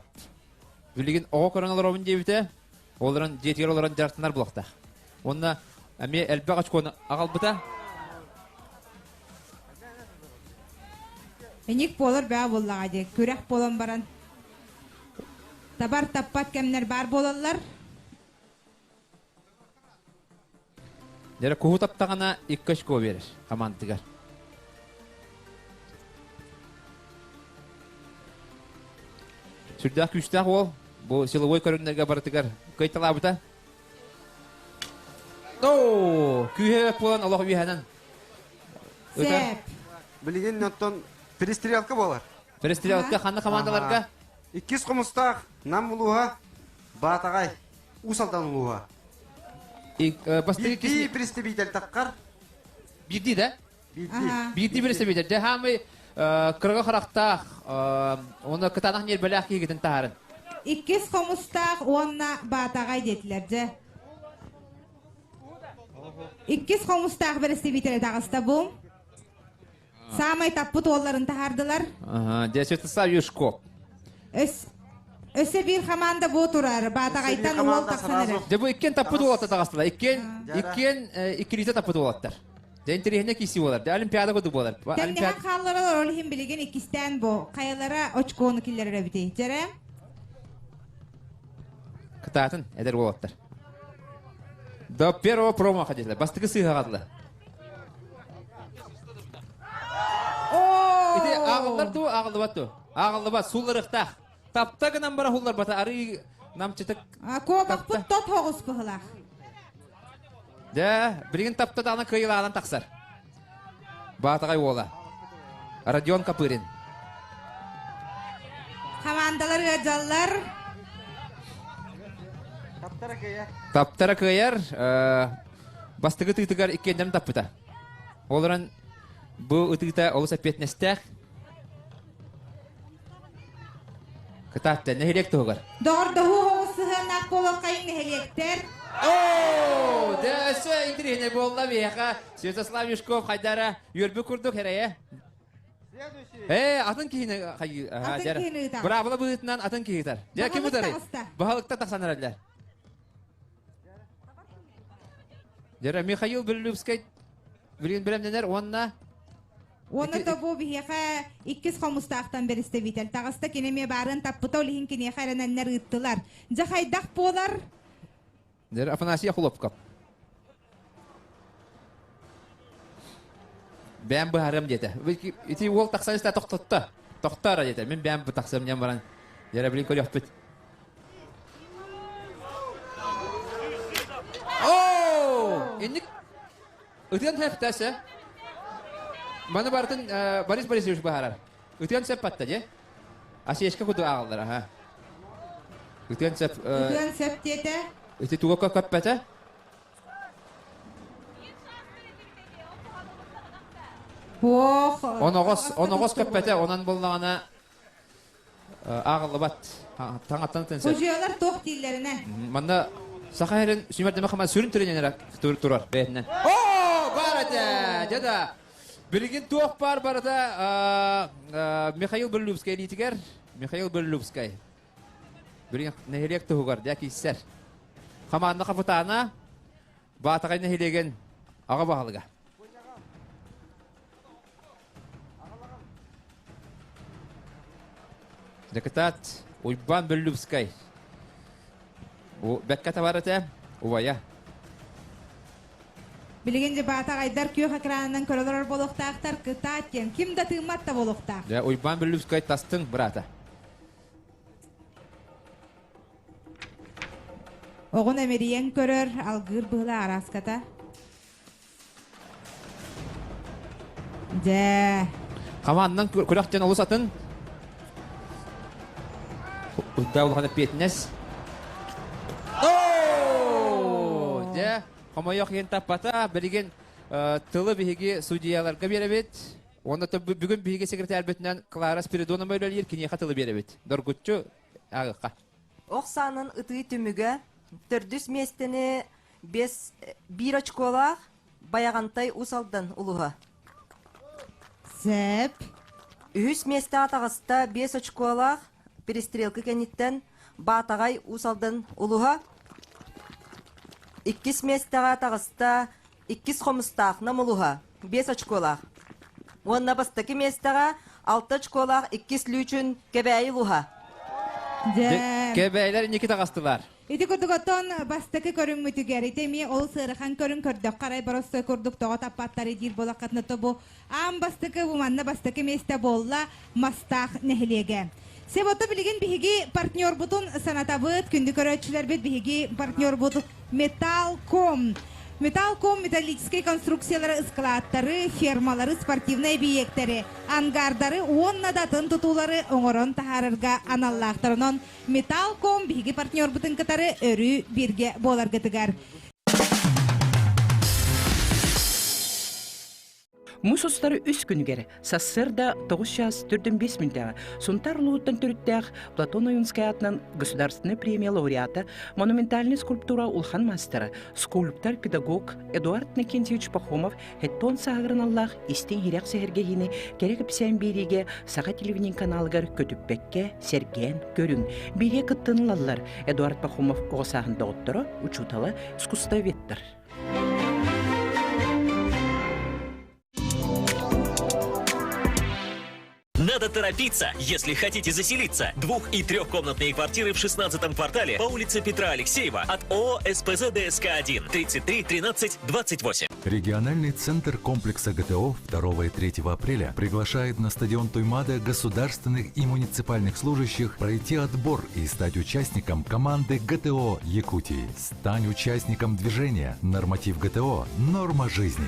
Билигин оҕо көрөн олоробун диэбитэ. Олорон дьиэтигэр олорон дьарыктанар буолуохтаах. Уонна эмиэ элбэх очкону аҕалбыта. Эник буолар баа буоллаҕа дии. Күрэх буолан баран табар таппат кэмнэр баар буолаллар. Дьэ куһу таптаҕына икки очко биэрэр хамаандатыгар. Сүрдээх күүстээх уол бу силовой көрүҥнэргэ барытыгар кыайталаабыта. Оо, күүһэ буолан олох үөһэнэн. Сеп. Билигин оттон перестрелка буолар. Перестрелка ханна командаларга? Иккис хомустаах Нам улууһа, Баатаҕай, Уус Алдан улууһа. Биирдии представитель таххар. Биирдии да? Биирдии. Биирдии представитель. Дьэ, хаамый кырга харахтаах, уонна кытаанах ньиэрбэлээх киһигитин таһарын. Иккис хомустаах уонна Баатаҕай диэтилэр дьэ. Иккис хомустаах бэрэстэбиитэлэ таҕыста бу. Саамай таппыт уолларын таһаардылар. Дьэ, Святослав Юшко. Өс Өссө биир команда бу турар. Баатаҕайтан уол тахсан эрэр. Дьэ бу иккиэн таппыт уолаттар таҕыстылар. Иккиэн, иккиэн иккилиитэ таппыт уолаттар. Дьэ интэриэһинэй киирсии буолар. Дьэ Олимпиада курдук буолар. Тэҥнэһэн хаалларалар ол иһин билигин иккистээн бу хайалара очкону киллэрэр эбитий. Дьэрэ? Кытаатын эдэр уолаттар. До первого промаха диэтилэр. Бастакы сыыһаҕа Ити ааҕыллар дуу, ааҕыллыбат дуу? Ааҕыллыбат, суулларыахтаах. Тапта гынан бара хулларбата, арыы намчытык. Куобахпыт тот хоҕус быһылаах. Дьэ, билигин тапта даҕаны кыайылаанан тахсар. Баатаҕай уола. Родион Копырин. Хамаандалар ыадьаллар. Таптара кыайар. Таптара кыайар. Бастакы ытыытыгар иккиэннэрин таппыта. Ол эрэн бу ытыыта олус эппиэтинэстээх. Кытаатта, нэһилиэк туһугар. Доҕордоһуу оҕус сыһыаннаах буолуоххайын нэһилиэктэр. Оо, дьэ өссө интириэһинэй буолла биһиэхэ. Святослав Юшков хайдара үөрбүт курдук эрэйэ. Ээ, атын киһини хайыы. Атын киһини ыытар. Быраабыла быһыытынан атын киһи ыытар. Дьэ, ким ытарый? Баһылыкта тахсан эрэллэр. Дьэ, Михаил Белюбскай билигин бэлэмнэнэр уонна Уонна тобу биһиэхэ иккис хомустаахтан бэрэстэбиитэл таҕыста кини эмиэ баарын таппыта ол иһин киниэхэ эрэнэннэр ыыттылар. Дьэ хайдах буолар? Дьэ, Афанасий Хлопков. Бэйэм быһаарыам диэтэ. Ити уол тахсан истэ тохтотто. Тохтоор диэтэ. Мин бэйэм тахсыам диэн баран. Дьэ, билин көрүөхпүт. Оо! Инник ытыан сөптөөсө. Маны барытын Борис Борисович быһаарар. Ытыан сөп батта дии. Асешка куду ааҕаллар аха. Ытыан сөп. Ытыан сөп диэтэ. Ити туга көппөтө? Ох. Оноҕос, оноҕос көппөтө, онон буллаҕына ааҕыллыбат. Таҥаттан тенсер. Судьуйалар туох дииллэринэ. Манна Саха сирин сүүмэрдэмэ хамаан сүрүн тренерэ турар бэйэтинэн. Оо, баар этэ! Дьэ да. Билигин туох баар барыта Михаил Белюбскай илиитигэр. Михаил Белюбскай. Билигин нэһилиэк туһугар дьэ кииссэр. Хамаанда хапытаана Баатаҕай нэһилиэгин аҕа баһылыга. Декатат Уйбан Бөллүбскай. Бэккэ табар этэ, убайа. Билигин дьыбаатаҕайдар күөх экранынан көрө олорор буолуохтаахтар, кытаат диэн ким да тыыммат да буолуохтаах. Дьэ, Уйбаан Бүллүскай тастыҥ быраата. Оҕун эмирийэн көрөр, алгыыр быһыла арааската. Дьэ. Хамааннан күрэх диэн олус атын. Уйда улахан эппиэтинэс. Оо! Дьэ, хомойуох иһин таппата. Билигин тылы биһиги судьуйаларга биэрэбит. Уонна бүгүн биһиги секретарбытынан Клара Спиридонова үлэлиир, киниэхэ тылы биэрэбит. Доргуччу ааҕыахха. Ох саанан ытыы түмүгэ төрдүс миэстэни бес биир очколаах Байаҕантай Уус Алдан улуһа. Сэп. Үһүс миэстэҕэ таҕыста биэс очколаах перестрелка кэнниттэн Баатаҕай Уус Алдан улуһа. Иккис миэстэҕэ таҕыста иккис Хомустаах Нам улуһа биэс очколаах. Уонна бастакы миэстэҕэ алта очколаах иккис Лүүчүн Кэбээйи улуһа. Дьэ. Кэбээйилэр инники таҕыстылар. Ити курдук оттон бастакы көрүҥмүтүгэр ити эмиэ олус ыарахан көрүҥ көрдөххө арай боростуой курдук тоҕо таппаттары диир буолаххытына то бу аан бастакы бу манна бастакы миэстэ буолла Мастаах нэһилиэгэ. Себото билигин биһиги партнербутун санатабыт, күндү көрөөччүлэрбит биһиги партнербут Металлком. Металлком металлическай конструкциялары, ыскылааттары, фермалары, спортивнай эбийиэктэри, ангардары уонна да атын тутуулары оҥорон таһаарарга аналлаахтар. Онон Металлком биһиги партнербутун кытары өрүү бииргэ буоларгытыгар. Муус устар үс күнүгэр сарсыарда 9 чаас 45 мүнтэҕэ Сунтаар улууһуттан төрүттээх Платон Ойунскай аатынан Государственная премия лауреата, монументальнай скульптура улахан маастара, скульптор, педагог Эдуард Иннокентьевич Пахомов Хеттон сааһырыналлаах истиҥ иһирэх сэһэргэһиини кэрэ кэпсээн биэриигэ Саха телевидение каналыгар көтүппэккэ сэргээн көрүҥ. Биэриигэ кыттыыны ылаллар Эдуард Пахомов оҕо сааһын доҕотторо, учуутала, искусствоведтар. Надо торопиться, если хотите заселиться. Двух- и трехкомнатные квартиры в 16 квартале по улице Петра Алексеева от ООО «СПЗ ДСК-1» 33 13 28. Региональный центр комплекса ГТО 2 и 3 апреля приглашает на стадион Туймада государственных и муниципальных служащих пройти отбор и стать участником команды ГТО Якутии. Стань участником движения. Норматив ГТО – норма жизни.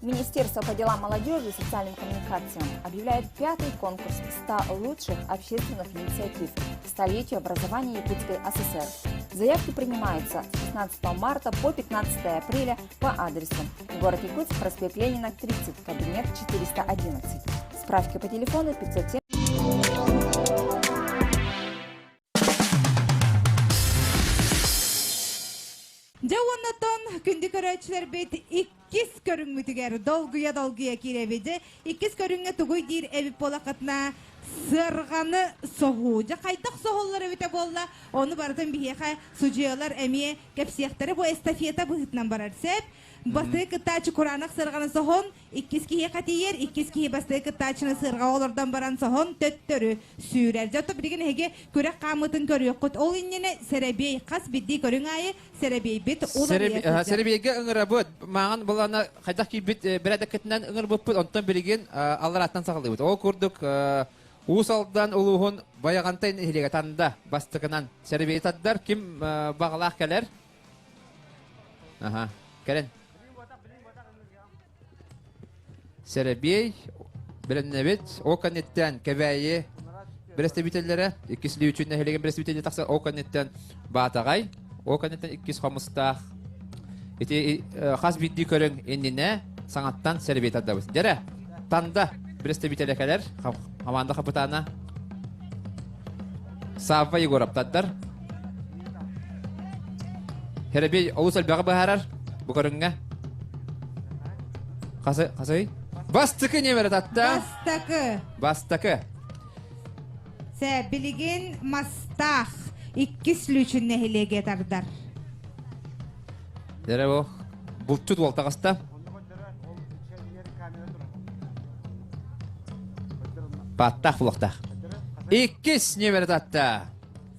Министерство по делам молодежи и социальным коммуникациям объявляет пятый конкурс 100 лучших общественных инициатив к столетию образования Якутской ССР. Заявки принимаются с 16 марта по 15 апреля по адресу город Якутск, проспект Ленина, 30, кабинет 411. Справки по телефону 507 Дьэ уоннаттан күндү көрөөччүлэрбит иккис көрүҥмүтүгэр долгуйа-долгуйа киирэбит. Дьэ, иккис көрүҥҥэ тугуй диир эбит буолаххытына сыарҕаны соһуу. Дьэ, хайдах соһуллар эбитэ буолла, ону барытын биһиэхэ судьуйалар эмиэ кэпсиэхтэрэ бу эстафета быһыытынан барар сөп. Бастакы кыттааччы кураанах сыарҕаны соһон, иккис киһиэхэ тиийэр, иккис киһи бастакы кыттааччыны сыарҕаҕа олордон баран соһон төттөрү сүүрэр. Дьэ, оттон билигин эһиги күрэх хаамыытын көрүөххүт. Ол иннинэ сэрэбиэй хас биирдии көрүҥ аайы сэрэбиэйбит уларыйа сылдьар. Сэрэбиэйгэ ыҥырабыт. Мааҕын былаана хайдах киирбит бэрээдэккитинэн ыҥырбыппыт, онтон билигин алларааттан саҕалыыбыт. Ол курдук Уус Алдан улууһун Байаҕантай нэһилиэгэ Танда бастакынан сэрэбиэйи тардар. Ким баҕалаах кэлэр? Аха, кэлэн. Сэрэбиэй, бэлэмнэбит, ол кэнниттэн Кэбээйи бэрэстэбиитэллэрэ, иккис Лүүчүн нэһилиэгин бэрэстэбиитэлэ тахсар, ол кэнниттэн Баатаҕай, ол кэнниттэн иккис Хомустаах. Ити хас биирдии көрүҥ иннинэ саҥаттан сэрэбиэй тардабыт. Дьэрэ, Танда бэрэстэбиитэлэ кэлэр, хамаанда хапытаана Савва Егоров тардар. Сэрэбиэй олус элбэҕи быһаарар бу көрүҥҥэ. Хасы, хасый? Бастакы ньэмэрэ татта. Бастакы. Бастакы. Сэ, билигин Мастаах иккис Лүүчүн нэһилиэгэ тардар. Дэрэ бу булчут уол таҕыста. Бааттаах булуохтаах. Иккис нүөмэри татта.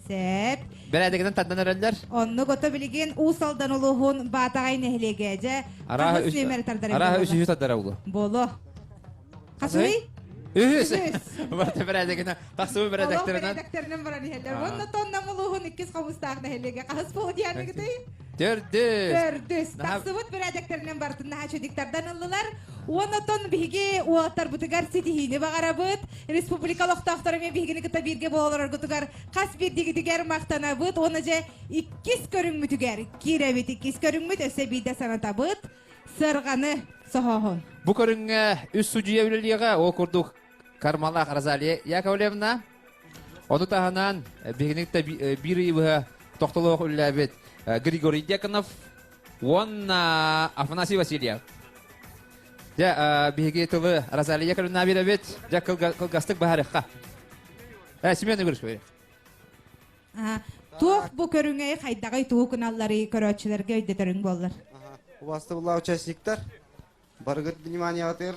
Сеп. Бэрээдэгинэн тардан эрэллэр. Оннук ото билигин Уус Алдан улууһун Баатаҕай нэһилиэгэ дьэ Арааһа хаһыс нүөмэри тардар Арааһа үсүһү тардара улу. Боло. Хасый? Үһүс. Барта бэрээдэгинэн тахсыбы бэрээдэктэринэн. Бэрээдэктэринэн баран иһэллэр. Онно тонна улууһун иккис хомустаах нэһилиэгэ хаһыс буолу диэныгытый? Төрдүс. Төрдүс. Тахсыбыт бэрээдэктэринэн бартын наһаа чөдиктардан ыллылар. Уонна биһиги уолаттарбытыгар ситиһиини баҕарабыт. Республика олохтоохторо эмиэ биһигини кытта бииргэ буоларгытыгар хас биирдигитигэр махтанабыт. Уонна дьэ иккис көрүҥмүтүгэр киирэбит. Иккис көрүҥмүт өссө биирдэ санатабыт. Сырҕаны соһоһун. Бу көрүҥҥэ үс судьуйа үлэлиэҕэ. Ол курдук Кармалаах Розалия Яковлевна, ону таһынан биһигини кытта биир ый быһа тохтолоох үлэлээбит Григорий Дьяконов уонна Афанасий Васильев. Дьэ, биһиги тылы Розалия Яковлевна биэрэбит. Дьэ, кылгастык баһарыахха. Семен Егорович, Туох бу көрүҥэй хайдаҕый тугу гыналларый көрөөччүлэргэ өйдөтөрүҥ буоллар. Убастабыллаах участниктар, барыгыт вниманиеҕытыгар,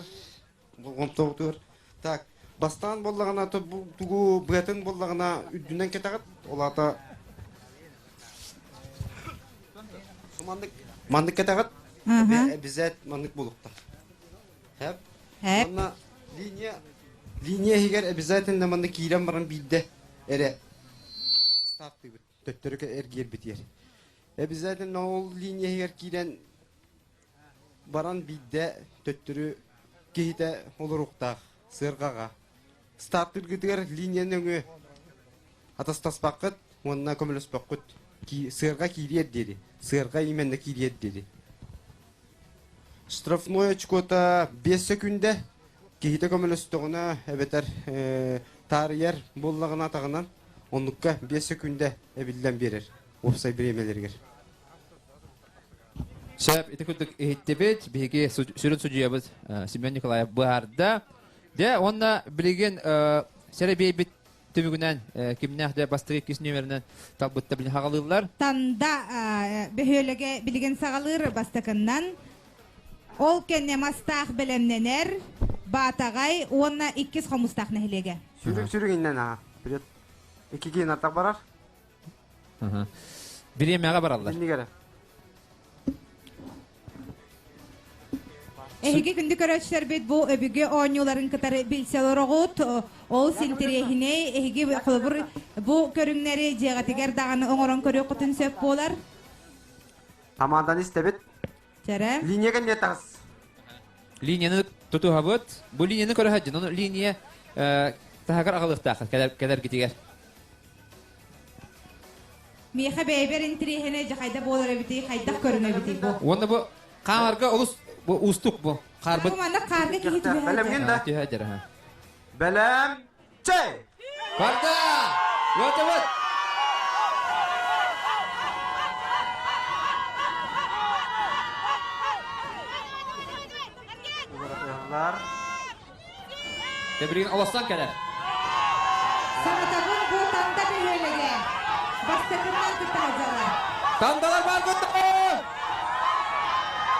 болҕомтоҕутугар. Так, бастаан буоллаҕына тугу быатын буоллаҕына үрдүнэн кэтэҕит, ол аата маннык маннык кэтэҕит, обязательно маннык буолуохтаах. Хэп. Уонна линия линия иһигэр обязательно маннык киирэн баран биирдэ эрэ стартыыбыт төттөрү эргиэрбитигэр. Обязательно ол линия иһигэр киирэн баран биирдэ төттөрү киһитэ олоруохтаах сыарҕаҕа. Стартыыргытыгар линия нөҥүө атастаспаккыт уонна көмөлөспөккүт. Сыарҕа киириэр диэри, сыарҕа именно киириэр диэри. Штрафной очкота 5 секүндэ киһитэ көмөлөстөҕүнэ эбэтэр таарыйар буоллаҕына атаҕынан оннукка 5 секүндэ эбиллэн биэрэр уопсай бириэмэлэригэр. Сөп, ити курдук иһиттибит. Биһиги сүрүн судьуйабыт Семен Николаев быһаарда. Дьэ, уонна билигин сэрэбиэйбит түмүгүнэн кимнээх дьэ бастакы иккис нүөмэринэн талбытта билин хаҕалыыллар. Танда бөһүөлэгэ билигин саҕалыыр бастакыннан. Ол кэннэ мастаах бэлэмнэнэр, Баатаҕай уонна иккис хомустаах нэһилиэгэ. Сүрүк сүрүк иннэн аа. Вперед. Икки киин аттак барар. Бириэмэҕэ бараллар. Иннигэрэ. Эһиги күндү көрөөччүлэрбит бу өбүгэ оонньууларын кытары билсэ олороҕут. Ол интэриэһинэй эһиги холобур бу көрүҥнэри дьиэҕитигэр даҕаны оҥорон көрүөххүтүн сөп буолар. Команданы истэбит. Чэрэ. Линия кэнниэ таҕыс. Линияны тутуһабыт. Бу линияны көрө сылдьын. Ону линия таһыгар аҕалыахтааххыт кэлэргитигэр. Миэхэ бэйэбэр интириэһинэй дьэ хайда буолар эбитий, хайдах көрүҥ эбитий бу? Уонна бу хаамарга олус бу уустук бу. Хаарбыт. Бу манна хаарга киһи түһэр. Бэлэмҥин да? Түһэр ха. Бэлэм. Чэй! Барда! Вот вот! Тэбиригин олостон кэлэр. Санатабын бу Танда бөһүөлэгэ. Бастакыннан кытта сылдьаллар. Тандалар бар кытта!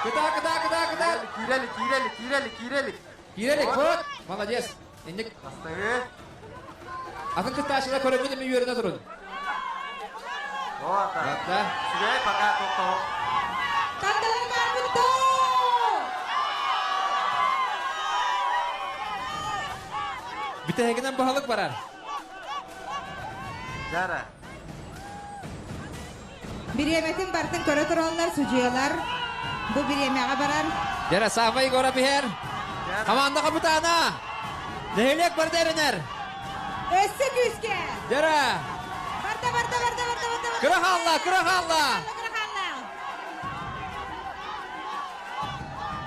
Кыта, кыта, кыта, кыта! Киирели, киирели, киирели, киирели. Киирели, вот! Молодец! Инник. Бастагы. Атын кыттааччылар көрөммүт эми үөрэнэ турун. Вот. Да. Сүбэй пока тоқтоо. Тандалар бар кытта! Бүтэһигинэн баһылык барар. Жара. Бириэмэтин бартын көрө тураллар судьуйалар. Бу бириэмэҕэ барар. Жара Сафа Егоров иһэр. Команда капитана. Нэһилиэк барда эрэнэр. Өссө күүскэ. Жара. Барда, барда, барда, барда, барда. Кыра хаалла, кыра хаалла. Кыра хаалла.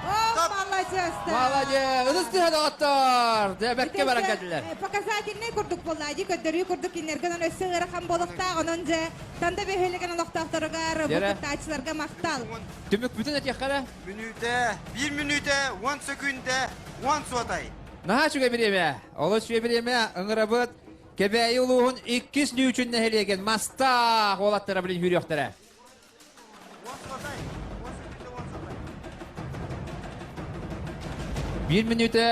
О, молодец! Молодец! Ытыс түһэ доҕоттор! Дьэ, бэркэ баран кэллилэр. Показательный курдук буолла, дии көрдөрүү курдук кинилэргэ онон өссө ыарахан буолуохтаах, онон дьэ Танда бөһүөлэгин олохтоохторугар бу кыттааччыларга махтал. Түмүк бүтүн этиэххэ эрэ. Мүнүүтэ, биир мүнүүтэ, уон сөкүүндэ, уон суотай. Наһаа үчүгэй бириэмэ. Олус үчүгэй бириэмэ. Ыҥырабыт Кэбээйи улууһун иккис Лүүчүн нэһилиэгин мастаах уолаттара билин сүүрүөхтэрэ. Биир мүнүүтэ,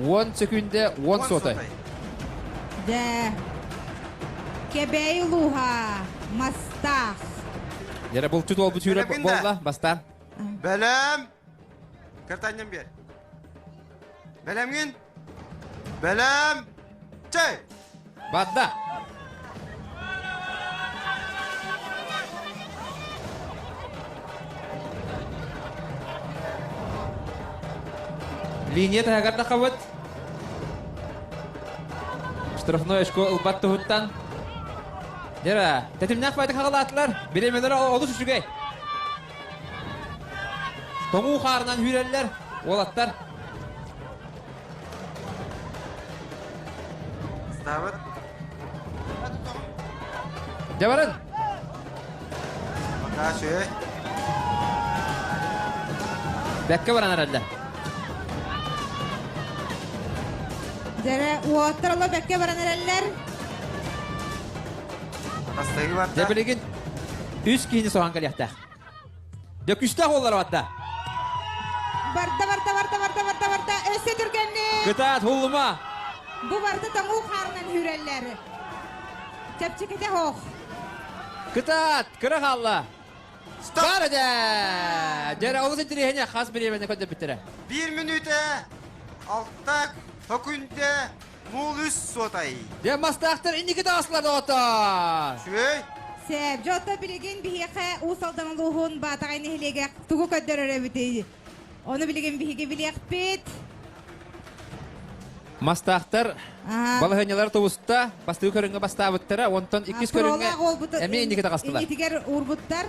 уон сөкүүндэ, уон суотай. Дьэ, Кэбээйи улууһа Мастаах. Дьэрэ булчут уолбут сүүрэ буолла бастаан. Бэлэм. Кыртанньан биэр. Бэлэмҥин? Бэлэм. Чэй! Бадда. Линия таһыгар тахабыт. Штрафной очко ылбат туһуттан. Дера, тэтимнээх байтык хаҕалаатылар. Бириэмэлэрэ олус үчүгэй. Тоҥуу хаарынан үүрэллэр уолаттар. Ставит. Дьэ баран. Пока үчүгэй. Бэккэ баран эрэллэр. Дьэрэ уоттар оло бэккэ баран эрэллэр. Бастайы барда. Дьэ билигин үс киһини соһон кэлиэхтээх. Дьэ күстээх уоллар барда. Барда, барда, барда, барда, барда, барда. Өссө түргэнник. Кытаат, хуллума. Бу барда тоҥуу хаарынан үүрэллэр. Чэпчэкитэ хоох. Кытаат, кыра хаалла. Баар дэ! Дьэ, олус интириэһинэ хас бириэмэни көрдөрбүттэрэ. Биир мүнүүтэ, алта хөкүндэ, муул үс суотай. Дьэ, мастаахтар инники таҕыстылар доҕоттоор! Үчүгэй. Сэп, дьэ, билигин биһиэхэ Уус Алдан улууһун Баатаҕай нэһилиэгэ тугу көрдөрөр эбитий? Ону билигин биһиги билиэхпит. Мастаахтар балаһыанньалара тубуста, бастакы көрүҥҥэ бастаабыттара, онтон иккис көрүҥҥэ эмиэ инники таҕыстылар. Иннитигэр уурбуттар.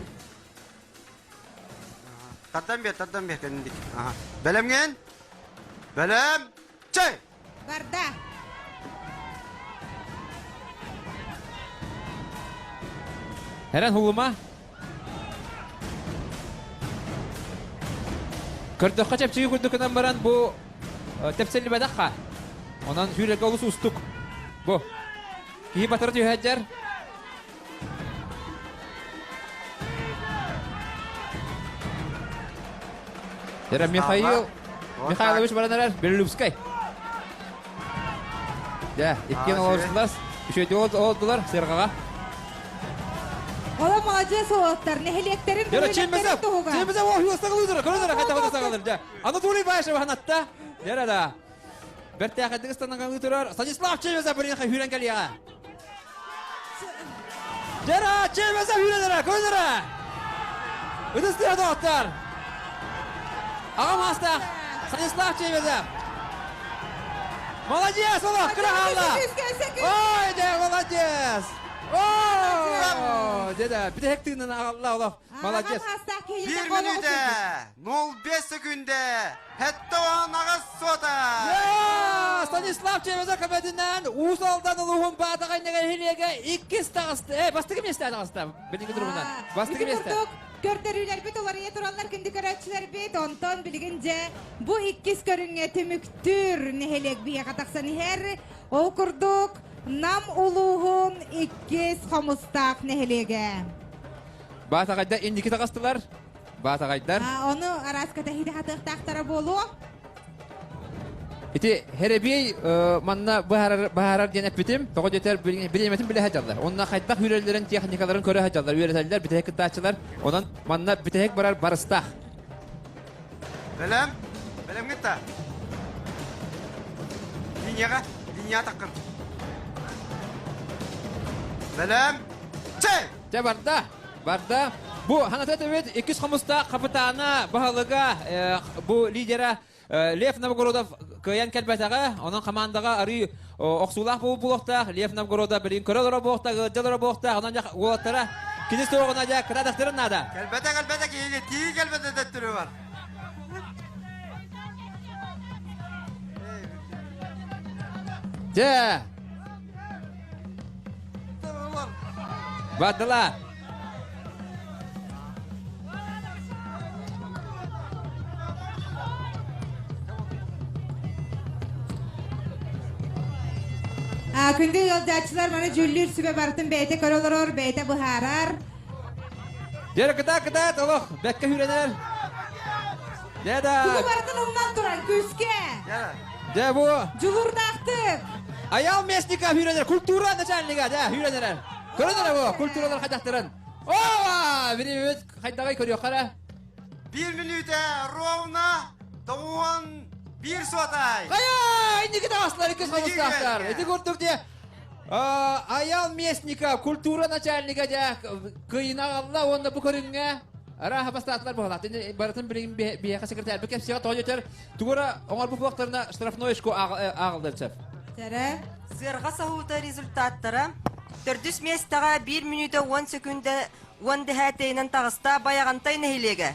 Тардан бер, тардан бер кэнник. Бэлэмҥин? Бэлэм! Чэй! Барда. Эрэн хулума. Көрдөххө чэпчэки курдук гынан баран бу тэпсэллибэтэхха. Онон сүүрэргэ олус уустук. Бу. Киһи батары түһээддэр. Дьэ, Михаил Михайлович баран эрэр Белолюбскай. Дьэ, иккиэн олорсулар, үчүгэйдик олордулар сыарҕаҕа. Ола маладьыас уолаттар, нэһилиэктэрин бөһүөлэктэрин туһугар. Чемизов ол саҕалыыр, көрүнэр хайдах саҕалыыр. Дьэ, Анатолий Баишев ханатта. Дьэ, да. Бэртээхэйдик ыстанаҕалыы турар Станислав Чемезов бүрүн хүүрэн кэлиэҕэ. Дьэ, Чемезов хүүрэнэрэ, көрүнэрэ. Ытыс тыа доҕоттор. Аҕам аастаах Станислав Чемезов. Молодец, олох, кыра хаалла. Ой, дьэ, молодец. О, дьэ да, бүтэһик тыынын аҕалла олох. Молодец. Биир мүнүүтэ, 05 секүндэ, Хэтте он аҕыс суота! Станислав Чемезов көмөтүнэн Уус Алдан улууһун Баатаҕай нэһилиэгэ иккис таҕыста, бастакы миэстэ таҕыста. Билиҥҥи турумунан. Бастакы миэстэ. Көрдөрүүлэрбит уларыйа тураллар күндү көрөөччүлэрбит. Онтон билигин дьэ бу иккис көрүҥҥэ түмүктүүр нэһилиэк биһиэхэ тахсан иһэр. Ол курдук Нам улууһун иккис Хомустаах нэһилиэгэ. Баатаҕайда инники таҕыстылар. Баатаҕайдар. Ону араас кэтэһиитэ хатыахтаахтара буолуо. Ити Хэрэбиэй манна быһаарар диэн эппитим. Тоҕо диэтэр бириэмэтин билэ сылдьаллар. Онно хайдах үүрэллэрин, техникаларын көрө сылдьаллар, үөрэтэллэр, бүтэһик кыттааччылар. Онон манна бүтэһик барар барыстаах. Бэлэм? Бэлэмҥит да? Линияҕа, линия таххын. Бэлэм? Чэй! Чэ барда. Барда. Бу ханата этэбит иккис хомустаах хапытаана, баһылыга, бу лидера Лев Новгородов кыайан кэлбэтэҕэ. Онон хамаандаҕа арыы охсуулаах буолуохтаах. Лев Новгородов билигин көрө олоро буолуохтаах, ыалдьа олоро буолуохтаах. Онон уолаттара кини суоҕуна дьэ кытаатахтарын наада. Кэлбэтэ, кэлбэтэ, киһиги тии кэлбэтэ дэттөрү бар. Дьэ. Бардылар. Күндү ыалдьааччылар маны дьүүллүүр сүбэ барытын бэйэтэ көрө олорор, бэйэтэ быһаарар. Дьэ, кытаат, кытаат, олох, бэккэ сүүрэнэр. Дьэ да. Тугу барытын умнан туран, күүскэ. Дьэ бу. Дьулуурдаахтык. Аял Местников хүренер, культура начальнига, да, хүренер. Көрөнөр бу, культуралар хайдахтарын. Ова! Бiri хайдагай көрүө қара. Bir минута ровно 91 сотай. Кая, инники тағасылар, икки хомустаахтар. Ити курдук де Аял Местников, культура начальнига да кыйына алла онна бу көрүнгө Араха бастаатылар буолла. Барытын билигин биһиэхэ секретарь бу кэпсиэҕэ тоҕо өтөр тугура оҥор бу буолтарына штрафной очко ааҕылдар сөп. Сэрэ. Сыарҕа соһуута результаттара. Төрдүс миэстэҕэ 1 мүнүүтэ 10 секүндэ 10 дэһээтейинэн таҕыста Байаҕантай нэһилиэгэ.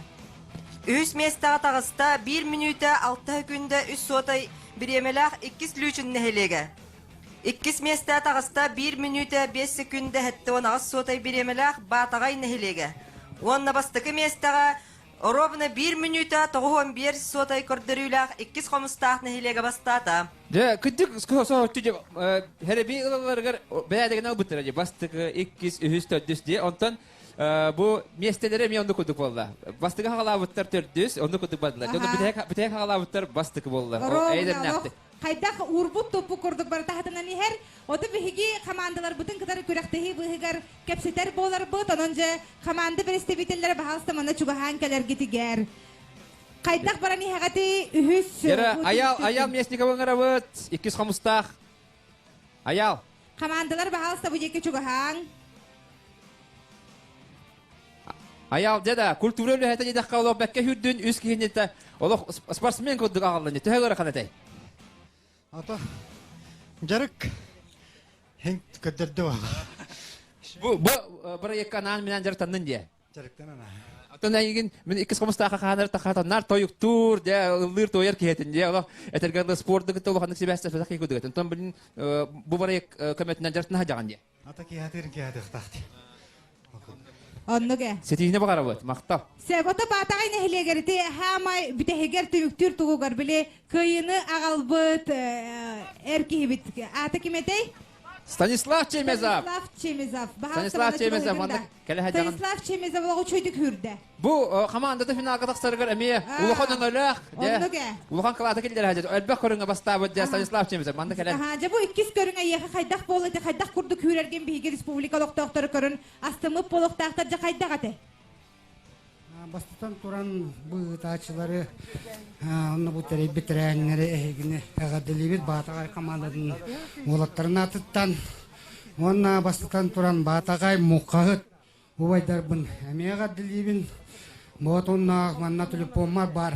Үһүс миэстэҕэ таҕыста 1 мүнүүтэ 6 секүндэ 3 суотай бириэмэлээх иккис Лүүчүн нэһилиэгэ. Иккис миэстэҕэ таҕыста 1 мүнүүтэ 5 секүндэ 78 суотай бириэмэлээх Баатаҕай нэһилиэгэ. Уонна бастакы миэстэҕэ ровно 1 мүнүүтэ 91 суотай көрдөрүүлээх иккис Хомустаах нэһилиэгэ бастаата. Дьэ, кырдьык соһуччу дьэ хэрэби ылаларыгар бэйэдэгинэ ылбыттара дьэ бастакы, иккис, үһүс, төрдүс дии. Онтон бу миэстэлэрэ эмиэ оннук курдук буолла. Бастакы хаҕалаабыттар төрдүс, оннук курдук бардылар. Дьону бүтэһик хаҕалаабыттар бастакы буолла. Ровно хайдах уурбут туппу курдук барыта хатанан иһэр. Оту биһиги командаларбытын кытары күрэхтэһии быыһыгар кэпсэтэр буоларбыт. Онон дьэ команда представителлэрэ баһаалыста манна чугаһаан кэлэргитигэр. Хайдах баран иһэҕити үһүс Яра, Аял, Аял Местникова ыҥырабыт, иккис хомустаах. Аял. Командалар баһаалыста бу диэки чугаһаан. Аял дьэ культура үлэһитэ диэтэххэ олох бэккэ хүрдүн үс киһини олох спортсмен курдук аҕаллан төһө ыарахан этэй? Ата жарык хен көдөрдө бала. Бу бу проектка анаан минэн жарыктаннын дие. Жарыктанан. Оттон эйигин мин иккис хомустааха хаанар тахатаннар тойуктуур дьэ ыллыыр туойар киһитин дьэ олох этэргэ спорду кытта улаханнык сибээстэспэтэх киһи курдук. Онтон билин бу проект көмөтүнэн жарыктана сылдьаҕын дии. Ата киһатыыр киһатыахтаах дии. Оннук ээ. Ситиһиини баҕарабыт, махтал. Себото Баатаҕай нэһилиэгэр ити хаамай бүтэһигэр түмүктүүр тугугар били кыайыыны аҕалбыт эр киһибит аата ким этэй? Станислав Чемезов. Станислав Чемезов. Станислав Чемезов манна кэлэ сылдьаҕын. Станислав Чемезов олоҕу үчүгэйдик үүрдэ. Бу командата финалга тахсарыгар эмиэ улахан өҥөлөөх, Оннук ээ. улахан кылаата киллэрэ элбэх көрүҥҥэ бастаабыт дьэ Станислав Чемезов манна кэлэн. Дьэ бу иккис көрүҥ эйиэхэ хайдах буолла ити хайдах курдук үүрэргин биһиги республика олохтоохторо көрөн астыммыт буолуохтаахтар дьэ хайдах этэ? Бастатан туран бу ыытааччылары онно бу тэрийбит тэрээһиннэри эһигини эҕэрдэлиибит Баатаҕай командатын уолаттарын аатыттан уонна бастатан туран Баатаҕай муҥхаһыт убайдарбын эмиэ эҕэрдэлиибин. Вот онно манна телефоммар баар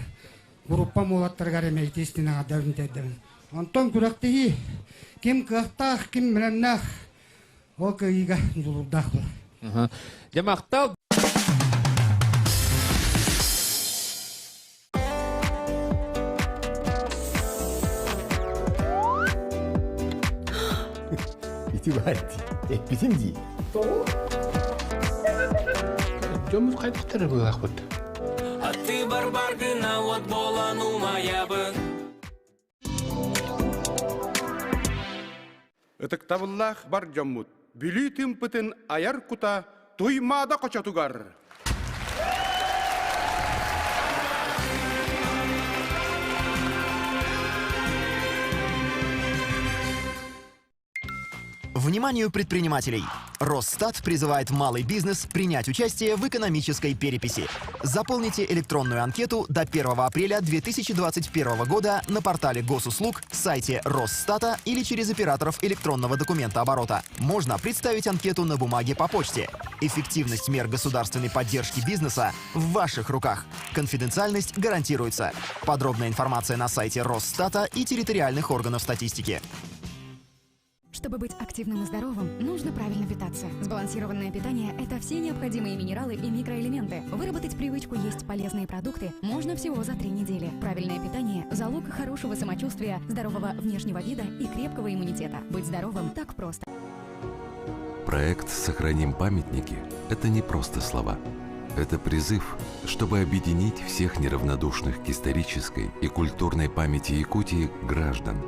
группам уолаттарыгар эмиэ итиистин эҕэрдэбин тиэрдэбин. Онтон күрэхтэһии ким кыахтаах, ким бэлэмнээх ол кыайыыга дьулуурдаах буолар. Дьэ махтал. Ити баар дии. Эппитим дии. Дьоммут хайдахтары быылаахпыт. Аты барбаргына от болан умаябын. Ытыктабыллаах бар дьоммут, Бүлүү тыымпытын айар кута Туймаада хочотугар! Вниманию предпринимателей! Росстат призывает малый бизнес принять участие в экономической переписи. Заполните электронную анкету до 1 апреля 2021 года на портале госуслуг, сайте Росстата или через операторов электронного документооборота. Можно представить анкету на бумаге по почте. Эффективность мер государственной поддержки бизнеса в ваших руках. Конфиденциальность гарантируется. Подробная информация на сайте Росстата и территориальных органов статистики. Чтобы быть активным и здоровым, нужно правильно питаться. Сбалансированное питание – это все необходимые минералы и микроэлементы. Выработать привычку есть полезные продукты можно всего за 3 недели. Правильное питание – залог хорошего самочувствия, здорового внешнего вида и крепкого иммунитета. Быть здоровым так просто. Проект «Сохраним памятники» – это не просто слова. Это призыв, чтобы объединить всех неравнодушных к исторической и культурной памяти Якутии граждан,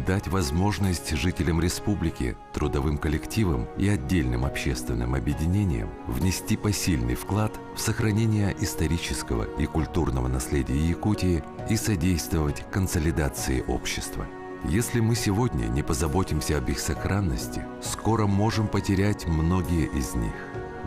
дать возможность жителям республики, трудовым коллективам и отдельным общественным объединениям внести посильный вклад в сохранение исторического и культурного наследия Якутии и содействовать консолидации общества. Если мы сегодня не позаботимся об их сохранности, скоро можем потерять многие из них.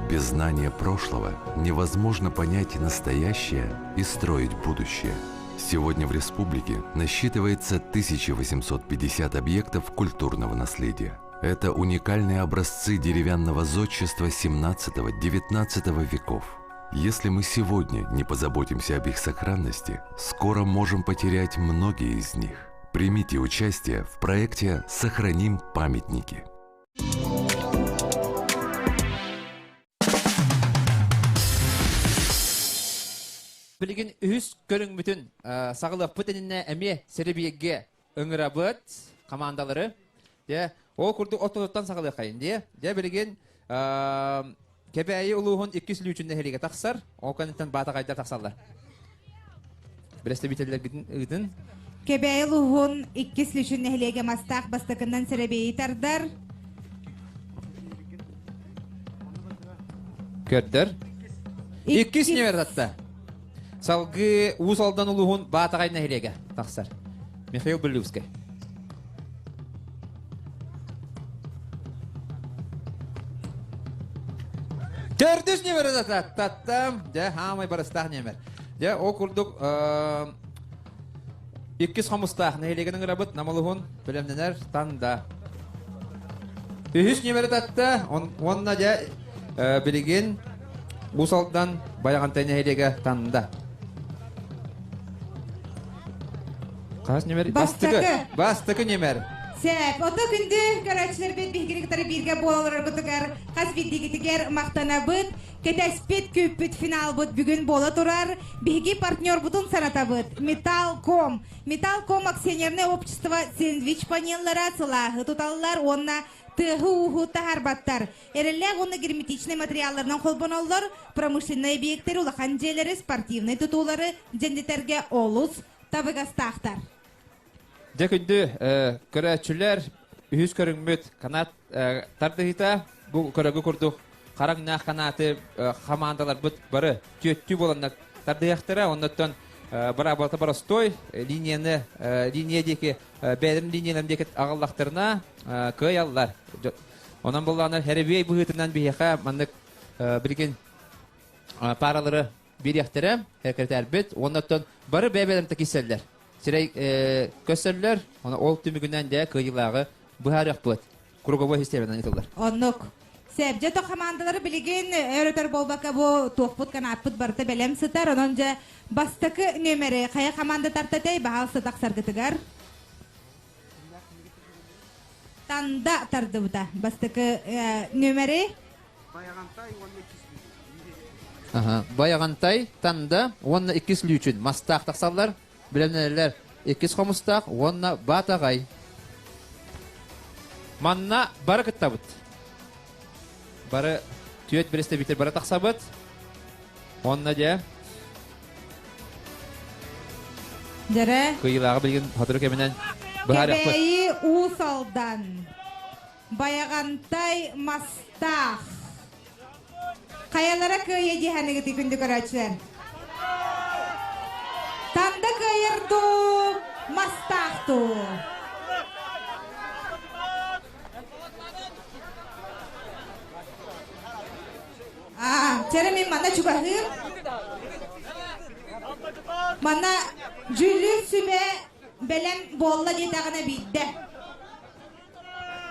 Без знания прошлого невозможно понять настоящее и строить будущее. Сегодня в республике насчитывается 1850 объектов культурного наследия. Это уникальные образцы деревянного зодчества 17-19 веков. Если мы сегодня не позаботимся об их сохранности, скоро можем потерять многие из них. Примите участие в проекте «Сохраним памятники». Билигин үһүс көрүҥмүтүн саҕалыахпыт иннинэ эмиэ сэрэбиэйгэ ыҥырабыт командалары. Дьэ, ол курдук ортотуттан саҕалыаххайын дии. Дьэ, билигин Кэбээйи улууһун иккис Лүүчүн нэһилиэгэ тахсар. Ол кэнниттэн Баатаҕайдар тахсаллар. Бэрэстэбиитэллэргитин ыытын. Кэбээйи улууһун иккис Лүүчүн нэһилиэгэ мастаах бастакынан сэрэбиэйи тардар. Көрдөр. Иккис нүмер татта. Салгыы Уус Алдан улууһун Баатаҕай нэһилиэгэ тахсар. Михаил Брилевскай. Төрдүс нүмер таттам. Дьэ, хаамай барыстаах нүмер. Дьэ, ол курдук иккис хомустаах нэһилиэгин ыҥырабыт Намылыһун бэлэмнэнэр Танда. Үһүс нүмери татта, уонна дьэ билигин Уус Алдан Байаҕантай нэһилиэгэ Танда. Хас нүмер? Бастакы. Бастакы нүмер. Сәп, ото күндү көрөөччүлэрбит биһигини кытары бииргэ буолаларгытыгар хас биирдиигитигэр махтанабыт. Кэтэспит күүппүт финалбыт бүгүн буола турар. Биһиги партнербутун санатабыт. Металлком. Металлком акционерное общество сэндвич панеллара сылааһы туталлар уонна тыаһы-ууһу таһаарбаттар. Эрэллээх уонна герметичнай материалларынан холбоноллор, промышленнай объектэри, улахан дьиэлэри, спортивнай тутуулары дьэндитэргэ олус табыгастаахтар. Дьэ күндү көрөөччүлэр, үһүс көрүҥмүт канат тардыһыыта бу көрөгү курдук хараҥнаах канаты хамаандаларбыт бары түөттүү буоланнар тардыһыахтара. Оннуттан быраабылата боростой линияны линия диэки бэйэлэрин линияларын диэки аҕаллахтарына кыайаллар. Онон буллаҕына хэрэбиэй быһыытынан биһиэхэ маннык билигин паралары биэриэхтэрэ секретарбит уонна оттон бары бэйэ-бэйэлэрин киирсэллэр. Сирэй көсөллөр, оны ол түмүгүнэн дэ кыайыылааҕы быһаарыахпыт. Круговой системанан ыытыллар. Оннук. Сәбдьэ то командалары билигин өр-өтөр буолбакка бу туохпут канааппыт барыта бэлэм сытар. Онон дьэ бастакы нүөмэри хайа команда тартатай баһаалыста тахсаргытыгар. Танда тардыбыта бастакы нүөмэри. Байаҕантай, Танда уонна иккис Лүүчүн мастаах тахсаллар. Билэмнэнэллэр иккис хомустаах уонна Баатаҕай. Манна бары кыттабыт. Бары түөрт представитель бары тахсабыт. Уонна дьэ Дьэрэ. Кыйылааҕы билигин сотору кэминэн быһаарыахпыт. Кэбээйи Уус Алдан. Байаҕантай Мастаах. Хайалара кыайа диэханыгыты күндү көрөөччүлэр? Танда кыайар дуу, Мастаах дуу? Аа, чэрэ мин манна чугаһыым. Манна дьүүллүүр сүбэ бэлэм буолла диэтэҕинэ биирдэ.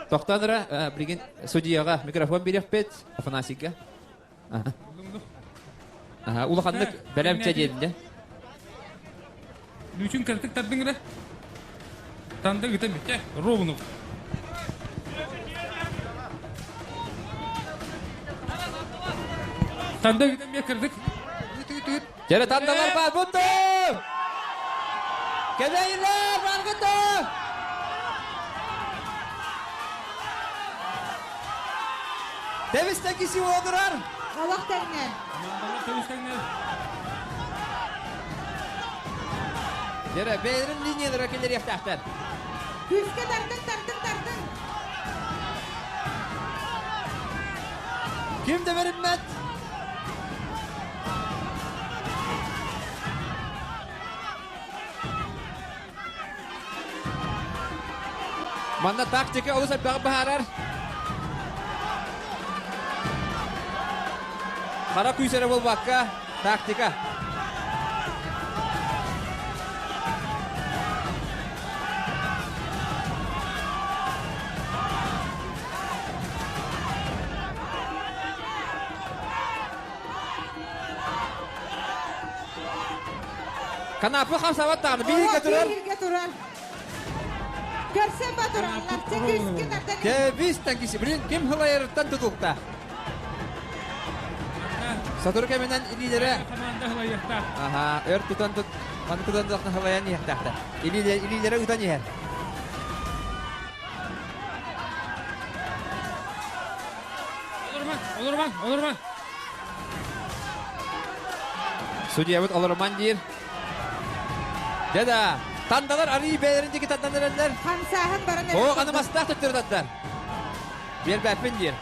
Тохтоон эрэ, билигин судьуйаҕа микрофон биэриэхпит, Афанасийга. Улаханнык бэлэм чэ диэбинэ. Лүүчүн кыртык тардыҥ эрэ. Танда ыта бүттэ. Ровно. Танда ыта бе кырдык. Дьэрэ тандалар баар буттум! Кэбэйилэр баргыттым! Тэбистен киси уодурар! Олох тэҥнэр. Тэбистеңнер. Дьэрэ бэйэлэрин линиялара киллэриэхтээхтэр. Күүскэ тардыҥ, тардыҥ, тардыҥ. Ким да бэриммэт. Манна тактика олус элбэҕи быһаарар. Хара күүс эрэ буолбакка, тактика. Канапы хамсабат даҕаны бииргэ турар. Бииргэ турар. Көрсөн батураллар. Чекүскэ тардан. Кэбис тангиси. Блин, ким хылайарыттан тутулта. Сотору кэминэн илиилэрэ Команда хылайыахтаах. Аха, өр тутан тут маны тутан тутан хылайан иһэхтээхтэр. Илиилэрэ ытан иһэр. Олоруман, олоруман, олоруман. Судьябыт олоруман диир. Дьэ тандалар арыы бэйэлэрин диэки тардан эрэллэр. Хамсааһын баран эрэр. Оо, анымастаах төттөрү тардар. Биэрбэппин диир.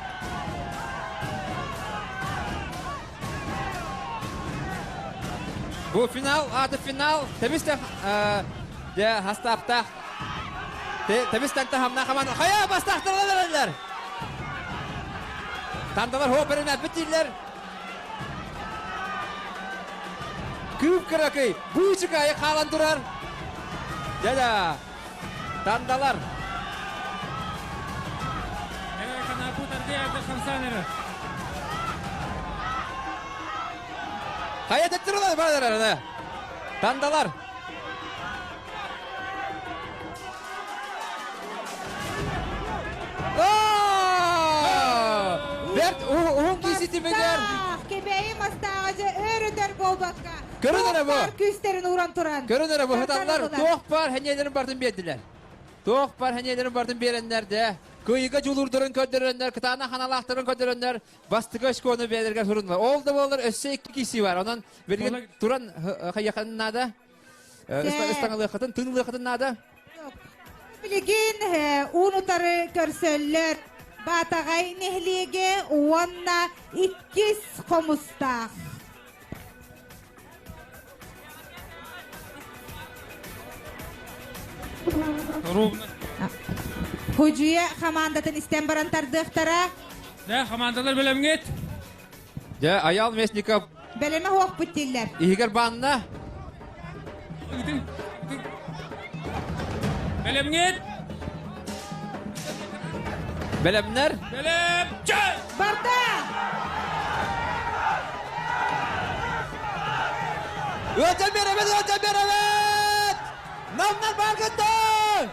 Бу финал, аты финал. Тэбис дьэ хастааптаах. Тэбис тантахамна хаман. Хайа бастаахтарылар эрэллэр. Тандалар хоп эрэнэппит дииллэр. Күүп кыракый, быычыкайы хаалан турар. Дьэ тандалар. Хайа төттүрүлэр барар Тандалар. Бэрт уһун киси тимигэр. Кэбэйи мастааҕа өр өтөр буолбакка. Көрөн эрэ бу. Күүстэрин ууран туран. Көрөн эрэ бу хаталлар туох бар хэньиэлэрин бартын биэрдилэр. Туох бар хэньиэлэрин бартын биэрэннэр де. Кыйыга дьулуурдарын көрдөрөннөр, кытаана ханалаахтарын көрдөрөннөр, бастакы очкону бэйэлэригэр суруннулар. Ол да буоллар өссө икки киси бар. Онон билигин туран хайыахын наада. Ыстаҥалыаххытын, тыынылыаххытын наада. Билигин уун утары көрсөллөр Баатаҕай нэһилиэгэ уонна иккис хомустаах. Худьуя хамаандатын истэн баран тардыахтара. Дэ, хамаандалар бэлэмҥит. Дьэ, Аял Местников Бэлэмэ хуохпут дииллэр. Иһигэр баанна. Бэлэмҥит? Бэлэмнэр? Бэлэм! Чэ! Барда! Ыалдьан биэрэбит, ыалдьан биэрэбит! Намнар бааргыттан!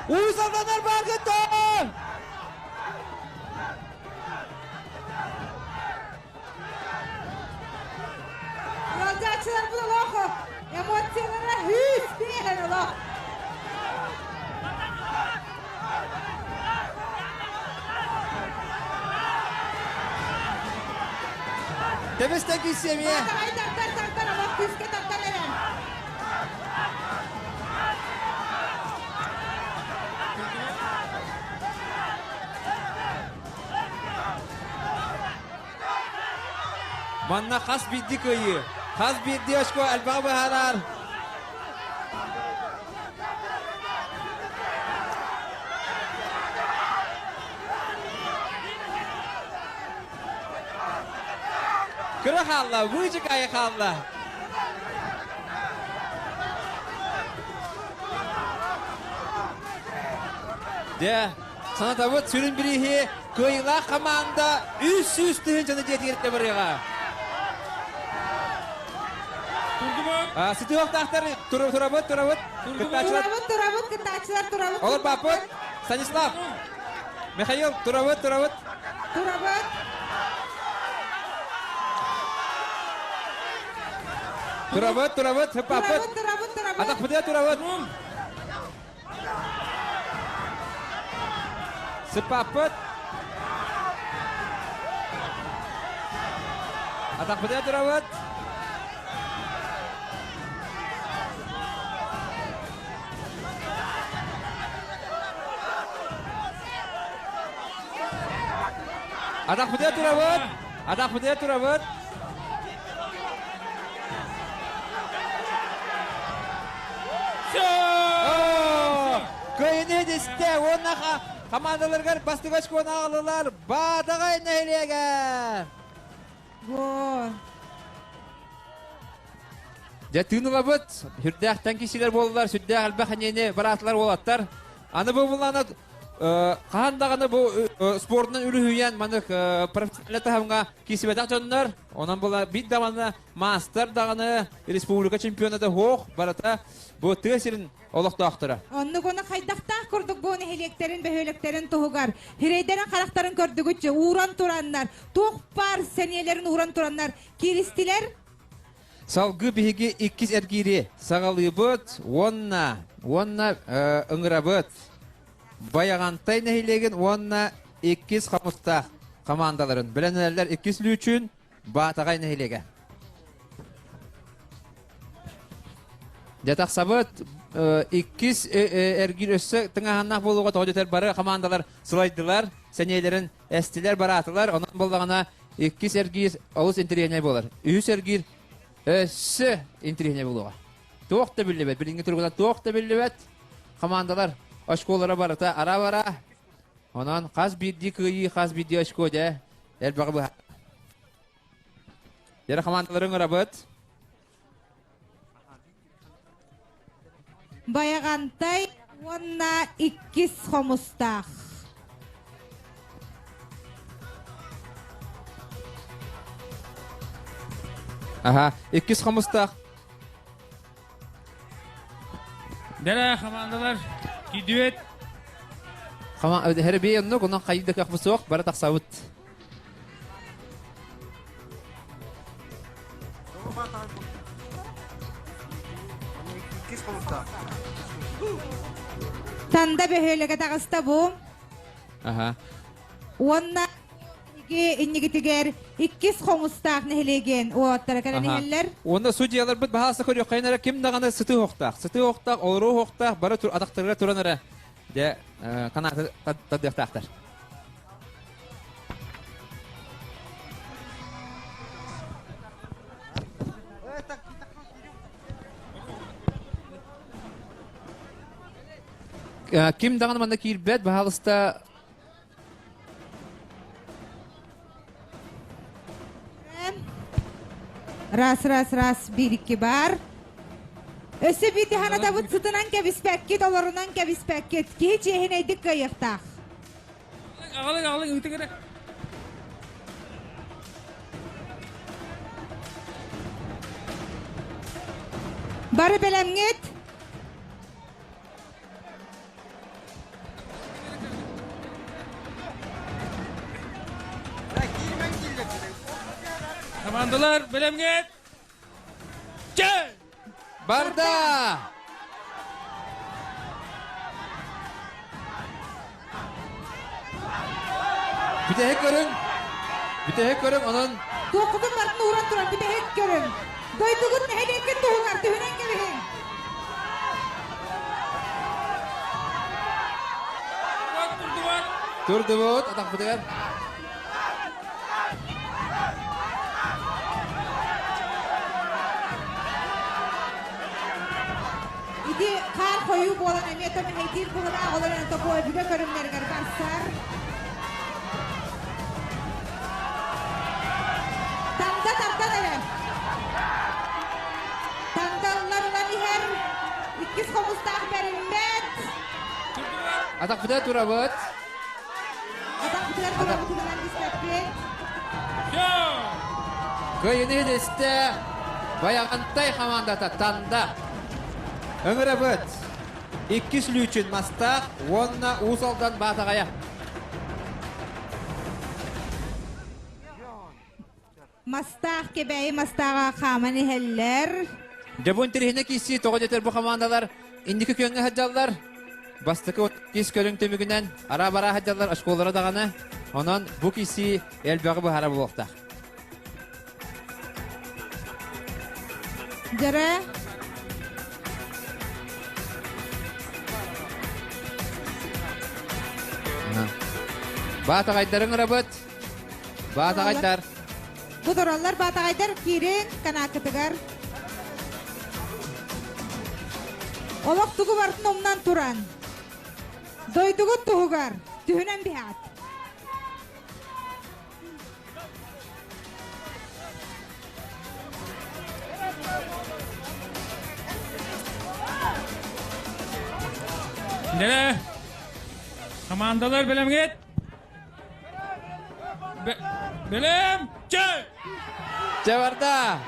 Уус Алданнар бааргыттан! Ыалдьааччыларбыт олох эмоциялара хүүс биэһэн олох. Тэбистэн киссиэмиэ. Ай тартар тартар олох күүскэ тартар эрэн. Манна хас биирдии кыайыы, хас биирдии очко элбэҕи быһаарар. Кыра хаалла, быычыкайы хаалла. Дьэ, Санатабыт сүрүн бирииһи кыайыылаах хамаанда 300 тыһыынчаны дьиэтигэр барыаҕа. Сытыахтаахтар турабыт, турабыт. Кыттааччылар. Турабыт, турабыт, кыттааччылар турабыт. Олор баппыт. Станислав. Михаил, турабыт, турабыт. Турабыт. Турабыт, турабыт, хыппаппыт. Турабыт, турабыт, турабыт. Атахпытыгар турабыт. Сыппаппыт. Атахпытыгар турабыт. Атахпытыгар турабыт. Атахпытыгар турабыт. Кыайыны дисте уонна командаларыгар бастыҥ очкону аҕаллылар Баатаҕай нэһилиэгэ. Во. Дьэ тыын ылабыт. Сүрдээх киһилэр буоллулар, сүрдээх элбэх эниэни бараатылар уолаттар. Аны бу буллаана хаһан даҕаны бу спордунан үлүһүйэн маннык профессиональнай таһымҥа киирсибэтэх дьоннор, онон була биир даҕаны маастар даҕаны республика чемпиона да суох, барыта бу тыа сирин олохтоохторо. Оннук ону хайдахтаах курдук бу нэһилиэктэрин, бөһүөлэктэрин туһугар хирэйдэрин харахтарын көрдүгүччү ууран тураннар, туох баар сэниэлэрин ууран тураннар кииристилэр. Салгыы биһиги иккис эргиири саҕалыыбыт уонна уонна ыҥырабыт. Байаҕантай нэһилиэгин уонна иккис хомустаах командаларын бэлэмнэнэллэр иккис лүүчүн Баатаҕай нэһилиэгэ. Дьэ тахсабыт иккис эргиир өссө тыҥааһыннаах буолуоҕа тоҕо дэтэр бары командалар сылайдылар, сэниэлэрин эстилэр, бараатылар. Онон буоллаҕына иккис эргиир олус интэриэһинэй буолар. Үһүс эргиир өссө интэриэһинэй буолуоҕа. Туох да биллибэт, билиҥҥи туругунан туох да биллибэт. Командалар очколара барыта ара-бара. Онон хас биирдии кыайыы, хас биирдии очко дьэ элбэҕи быһа. Дьэ командаларын ырабыт. Байаҕантай уонна иккис хомустаах. Аха, иккис хомустаах. Дэрэ командалар кидүөт. Херби оннук, онон хайда кахбы суох, бара тахсабыт. Танда бөһүөлэгэ таҕыста бу. Аха. Уонна иннигитигэр иккис хомустаах нэһилиэгин уоттара кэлэн иһэллэр. Уонна судьяларбыт баһаалыста көрүөххэйин эрэ ким даҕаны сытыы оһохтоох, сытыы оһохтоох, олоруу оһохтоох, бары атахтарыгар туран эрэ дьэ канааты тардыахтаахтар. Ким даҕаны манна киирбэт, баһаалыста Раз, раз, раз, биир икки бар. Өссө биир тиһанатабыт сытынан кэбиспэккит, олорунан кэбиспэккит. Киһи чиэһинэйдик кыайыахтаах. Аҕалыҥ, аҕалыҥ, ыытыҥ эрэ. Бары бэлэмҥит? Командалар бэлэмҥит? Чэ! Барда! Бүтэһик көрүҥ. Бүтэһик көрүҥ онон Туоххутун барытын ууран туран бүтэһик көрүҥ. Дойдугут нэһилиэккит туһугар түһүнэн кэбиһиҥ. Турдубут атахпытыгар. Ити хаар хойуу буолан эмиэ то мэһэйдиир быһылаах олорон тобуо өбүгэ көрүҥнэригэр барсар. Танда тардан эрэ. Тандаллар ылан иһэр. Иккис хомустаах бэриммэт. Атахпытыгар турабыт. Атахпытыгар турабытынан испэппит. Кыайыны истэ Байаҕантай хамаандата Танда. Ыҥырабыт. Иккис лүүчүн Мастаах уонна Уус Алдан Баатаҕайа. Мастаах Кэбээйи Мастааҕа хааман иһэллэр. Дьэ бу интэриэһинэй киирсии тоҕо дэтэр бу хамаандалар инники күөҥҥэ сылдьаллар. Бастакы иккис көрүҥ түмүгүнэн араа-бараа сылдьаллар оскуолалара даҕаны. Онон бу киирсии элбэҕи быһаара буолуохтаах. Дьэрэ. Баатаҕайдарыҥ ырабыт. Баатаҕайдар. Бу тураллар баатаҕайдар киирин канаакытыгар. Олох тугу барытын умнан туран. Дойдугут туһугар түһүнэн биһаат. Дere. Командалар бэлэмҥит? Бэлэм! Чэ! Чэ барда.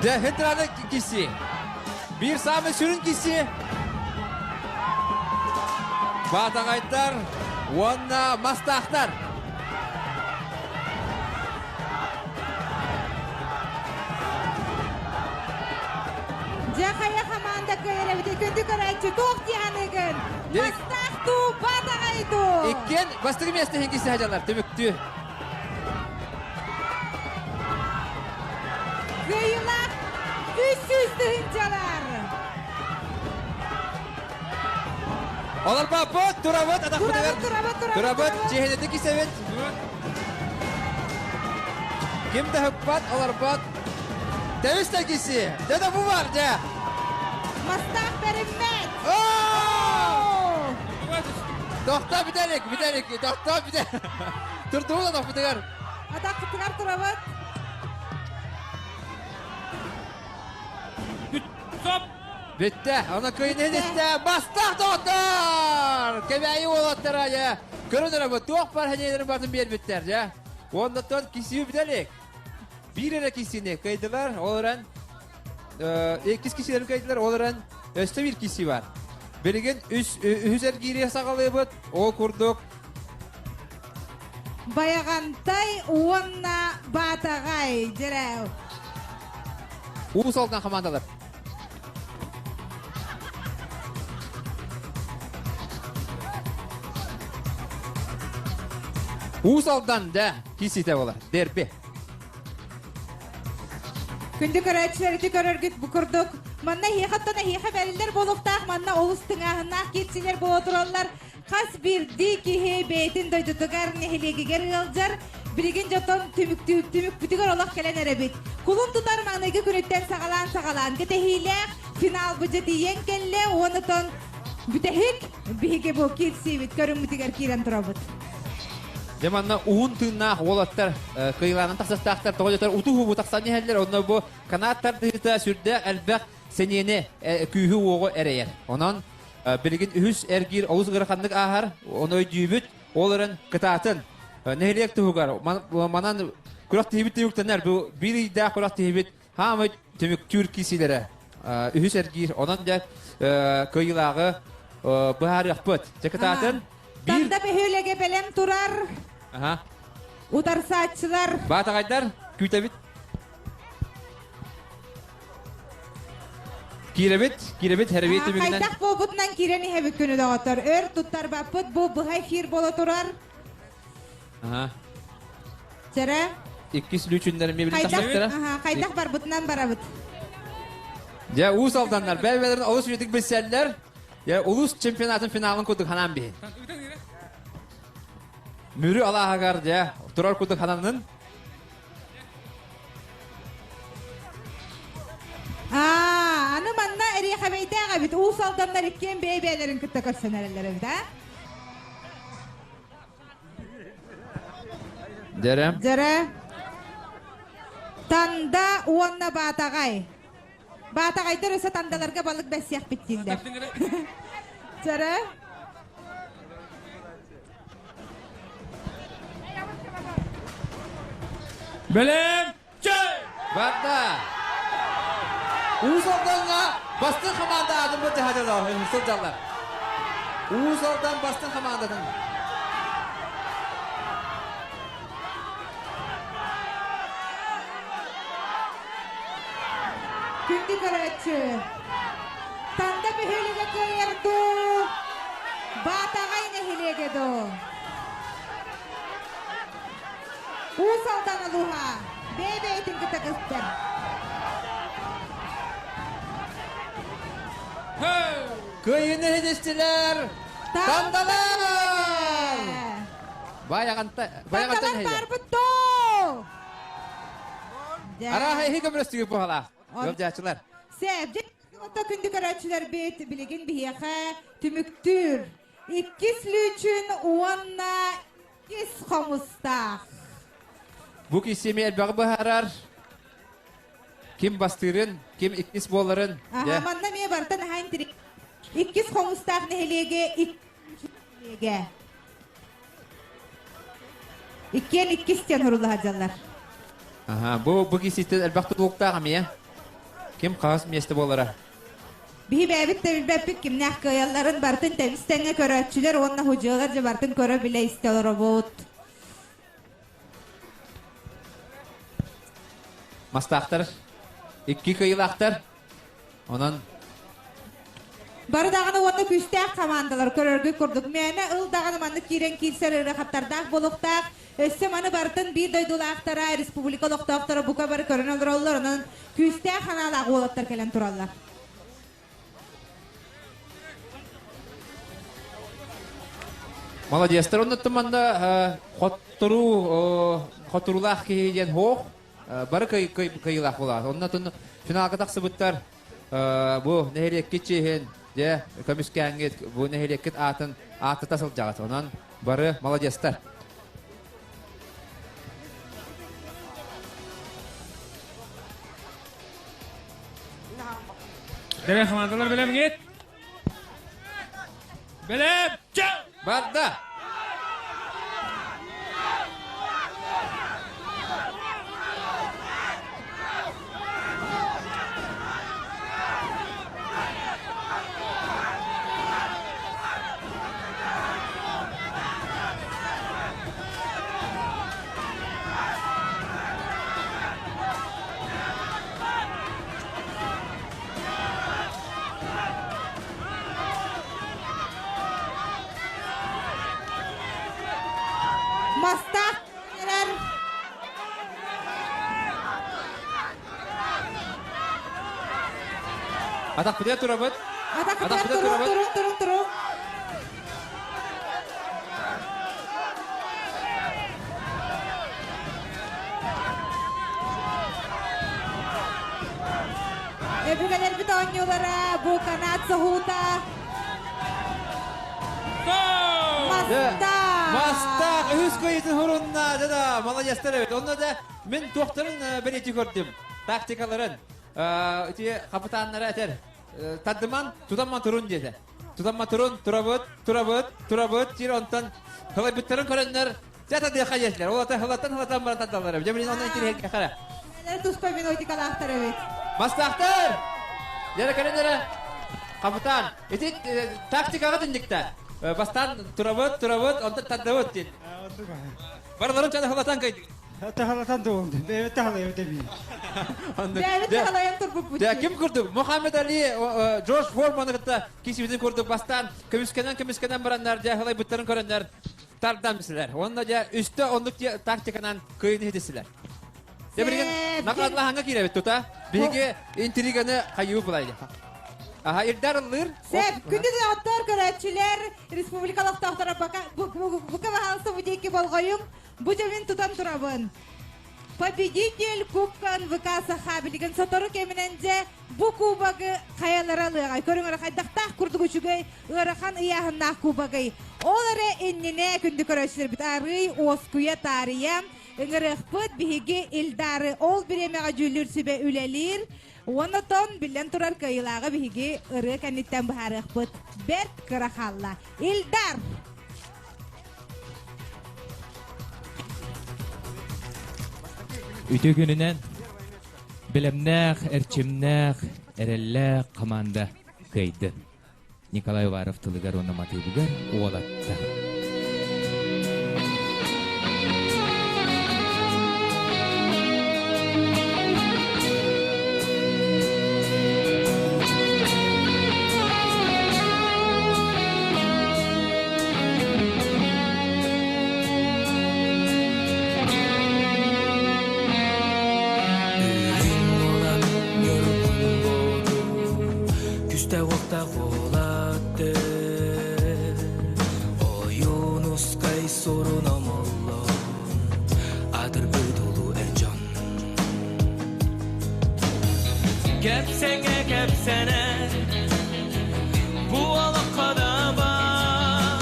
Дьэ, хитраны киси. Биир самый сүрүн киси. Баатаҕайдар уонна мастаахтар. Дьэ хайа хамаанда кыайар эбит күндү көрөөччү туох диэханыгын? Мастаах дуу, баатаҕай дуу? Иккиэн бастакы миэстэ иһин киси садьалар түмүктүү. Кыайыылаах 300 тыһыынчалар! Олорбоппут, турабыт, атахпытыгар. Турабыт, турабыт, турабыт, чиэһинэтик кисэбит. Ким да хыппат, олорбот. Тэбис да киси. Дьэ да бу бар, дьэ. Мастаах бэриммэт. Тохтоо бүтэрик, бүтэрик, тохтоо бүтэр. Турдубут атахпытыгар. Атахпытыгар турабыт. Стоп! Бүттэ. Аны кыйын истэ. Бастах доҕоттор! Кэбээйи уолаттара дьэ. Көрөн эрэ бу туох бар хэньэлэрин батын биэрбиттэр дьэ. Оннуттан кисии бүтэлик. Биир эрэ кисини кыйдылар, ол эрэн иккис кисилерин кыйдылар, ол эрэн өссө биир киси бар. Билигин үс үһүс эргиири саҕалыыбыт. Ол курдук Байаҕантай уонна Баатаҕай дьэрээу. Уус Алдан хамаандалар. Уус Алдан да кисите болар. Дерби. Күндү көрөөччүлэр ити көрөргүт бу курдук. Манна эһиэхэттэн эһиэхэ бэриллэр буолуохтаах, манна олус тыҥааһыннаах киирсиилэр буола тураллар. Хас биирдии киһи бэйэтин дойдутугар, нэһилиэгигэр ыалдьар. Билигин дьонтон түмүкпүтүгэр олох кэлэн эрэбит. Кулун тутар маҥнайгы күнүттэн саҕалаан-саҕалаан кэтэһиилээх финал быдьатыйан кэллэ уонутон бүтэһик биһиги бу киирсиибит көрүҥмүтүгэр киирэн турабыт. Дьэ манна уһун тыыннаах уолаттар кыйылаанан тахсастаахтар тоҕо дьотор утуһубу тахсан иһэллэр онно бу канат тардыһыыта сүрдээх элбэх сэниэни күүһү-уоҕу эрэйэр. Онон билигин үһүс эргиир олус ыараханнык ааһар, ону өйдүүбүт, ол эрэн кытаатын. Нэһилиэк туһугар манан күрэх тиһибит түмүктэнэр, бу биир ыйдаах күрэх тиһибит хаамай түмүктүүр киисилэрэ үһүс эргиир. Онон дьэ кыайыылааҕы быһаарыахпыт. Дьэ кытаатын. Танда бөһүөлэгэ бэлэм турар. Аха. Утарсааччылар. Баатаҕайдар күүтэбит. Киирэбит, киирэбит, хэрэбиит түмүгүнэн. Хайдах буолбутунан киирэн иһэбит күнү доҕоттор. Өр туттарбаппыт, бу быһа эфир буола турар. Аха. Чэрэ. Иккис лүүчүннэр эмиэ билин тахсыбыттара. Хайдах барбытынан барабыт. Дьэ, Уус Алданнар бэйбэлэрин олус үчүгдүк билсэллэр. Дьэ, улуус чемпионатын финалын курдук ханаан биһин. Мүрү алааһыгар дьэ, турар курдук хананнын. Аа, аны манна эриэхэбэйдээх эбит. Уус Алданнар иккиэн бэйэ-бэйэлэрин кытта көрсөн эрэллэр эбит, аа? Дьэрэ. Дьэрэ. Танда уонна Баатаҕай. Баатаҕайдар өссө тандаларга балык бэссиэхпит дииллэр. Дьэрэ. Бэлэм! Чэй! Барда! Уус Алдаҥҥа бастыҥ хамаанда аатын былдьаһадылар, сылдьаллар. Уус Алдан бастыҥ хамаандатын. Күндү көрөөччү, Танда бөһүөлэгэ кыайар дуу, Баатаҕай нэһилиэгэ дуу? Уус Алдан улууһа бэйэ-бэйэтин кытта кыстар. Кыайыыны иһитистилэр Тандалар! Байаҕанта байаҕанта Тандалар баарбыт доо! Арааһа иһи көмөлөстүгү буһалаах. Ыалдьааччылар. Сээбдик Оттон күндү көрөөччүлэрбит билигин биһиэхэ түмүктүүр. Иккис Лүүчүн уонна иккис Хомустаах. Бу киссими элбэҕи быһаарар. Ким бастыырын, ким иккис буоларын. Аха, манна эмиэ барыта наһаа интириэһинэй. Иккис Хомустаах нэһилиэгэ иккис нэһилиэгэ. Иккиэн иккис диэн сурулла сылдьаллар. Аха, бу кисситтэн элбэх тутулуктаах эмиэ. Ким хаһыс миэстэ буолара. Биһи бэйэбит да билбэппит кимнээх кыайалларын барытын тэбис-тэҥҥэ көрөөччүлэр уонна худьуолар дьэ барытын көрө-билэ истэ олоробут. Мастаахтар икки кыайыылаахтар. Онон Бары даҕаны уонна күүстээх хамаандалар көрөргүт курдук мээнэ ыл даҕаны маннык киирэн киирсэр ыарахаттардаах буолуохтаах. Өссө маны барытын биир дойдулаахтара, республика олохтоохторо бука бары көрөн олороллор. Онон күүстээх санаалаах уолаттар кэлэн тураллар. Молодецтар оннуттан манна хотторуу хотуруулаах киһи диэн хоох бары кыайыылаах буолаат. Оннотун финалга тахсыбыттар бу нэһилиэккит чиэһин дьэ көмүскээҥҥит бу нэһилиэккит аатын ааттата сылдьаҕыт. Онон бары молодецтар. Бэлэм командалар бэлэмҥит? Бэлэм! Барда! Мастаах эрэр. Атахпытыгар турабыт. Атахпытыгар турун, турун, турун, турун. Өбүгэлэрбит оонньуулара бу канат соһуута. Мастаах! Мастаах үһүс кыайыытын хурунна, да, молодецтар эбит. Онно да мин туохтарын бэлиэтии көрдүм. Тактикаларын. Ити хапытааннара этэр. Тардыман, тутамман турун диэтэ. Тутамман турун, турабыт, турабыт, турабыт, диир онтон хылайбыттарын көрөннөр, дьэ тадыаха диэтилэр. Ол ата хылаттан хылатан баран тардаллар эбит. Дьэ билин онно интириэһиргэ хара. Туспа минутикалаахтар эбит. Мастаахтар! Дьэ кэлин эрэ. Хапытаан, ити тактикаҕа түннүктэ. Бастаан турабыт, турабыт, онтон тардабыт диэн. Барыларын чаны хылатан кайдык. Тахалатан туолду. Бэйэбит тахалайбыт эбии. Бэйэбит тахалайан турбуппут. Дэ ким курдук Мухаммед Али Джордж Форманы кытта кисибитин курдук бастаан көмүскэнэн көмүскэнэн бараннар дьэ хылайбыттарын көрөннөр тардан бисилэр. Онно дьэ үстэ оннук тактиканан кыайыны хитисилэр. Дэ билигин наградалаһаҥҥа киирэбит тута. Биһиги интриганы хайыы булайды. Аха Ирдар ыллыыр. Сеп, күндү оттор көрөөччүлэр, республика олохтоохторо пока бука баһаалыста бу диэки болҕойуҥ. Бу дьэбин тутан турабын. Победитель Кубка НВК Саха билигин сотору кэминэн дьэ бу кубогы хайалара ылыаҕай. Көрүҥ эрэ хайдахтаах курдук үчүгэй ыарахан ыйааһыннаах кубогый. Ол эрэ иннинэ күндү көрөөччүлэрбит арыый уоскуйа таарыйа ыҥырыахпыт биһиги Ильдары ол бириэмэҕэ дьүүллүүр сүбэ үлэлиир. Уонна биллэн турар кыайыылааҕы биһиги ырыа кэнниттэн быһаарыахпыт. Бэрт кыра хаалла. Ильдар! Үтүө күнүнэн бэлэмнээх, эрчимнээх, эрэллээх команда кыайды. Николай Уваров тылыгар уонна матыыбыгар уолаттар. Ойуунускай сурун омоллон Адырбыт улуу эр дьон Кэпсэҥэ кэпсэнэ Бу олоххо да бар.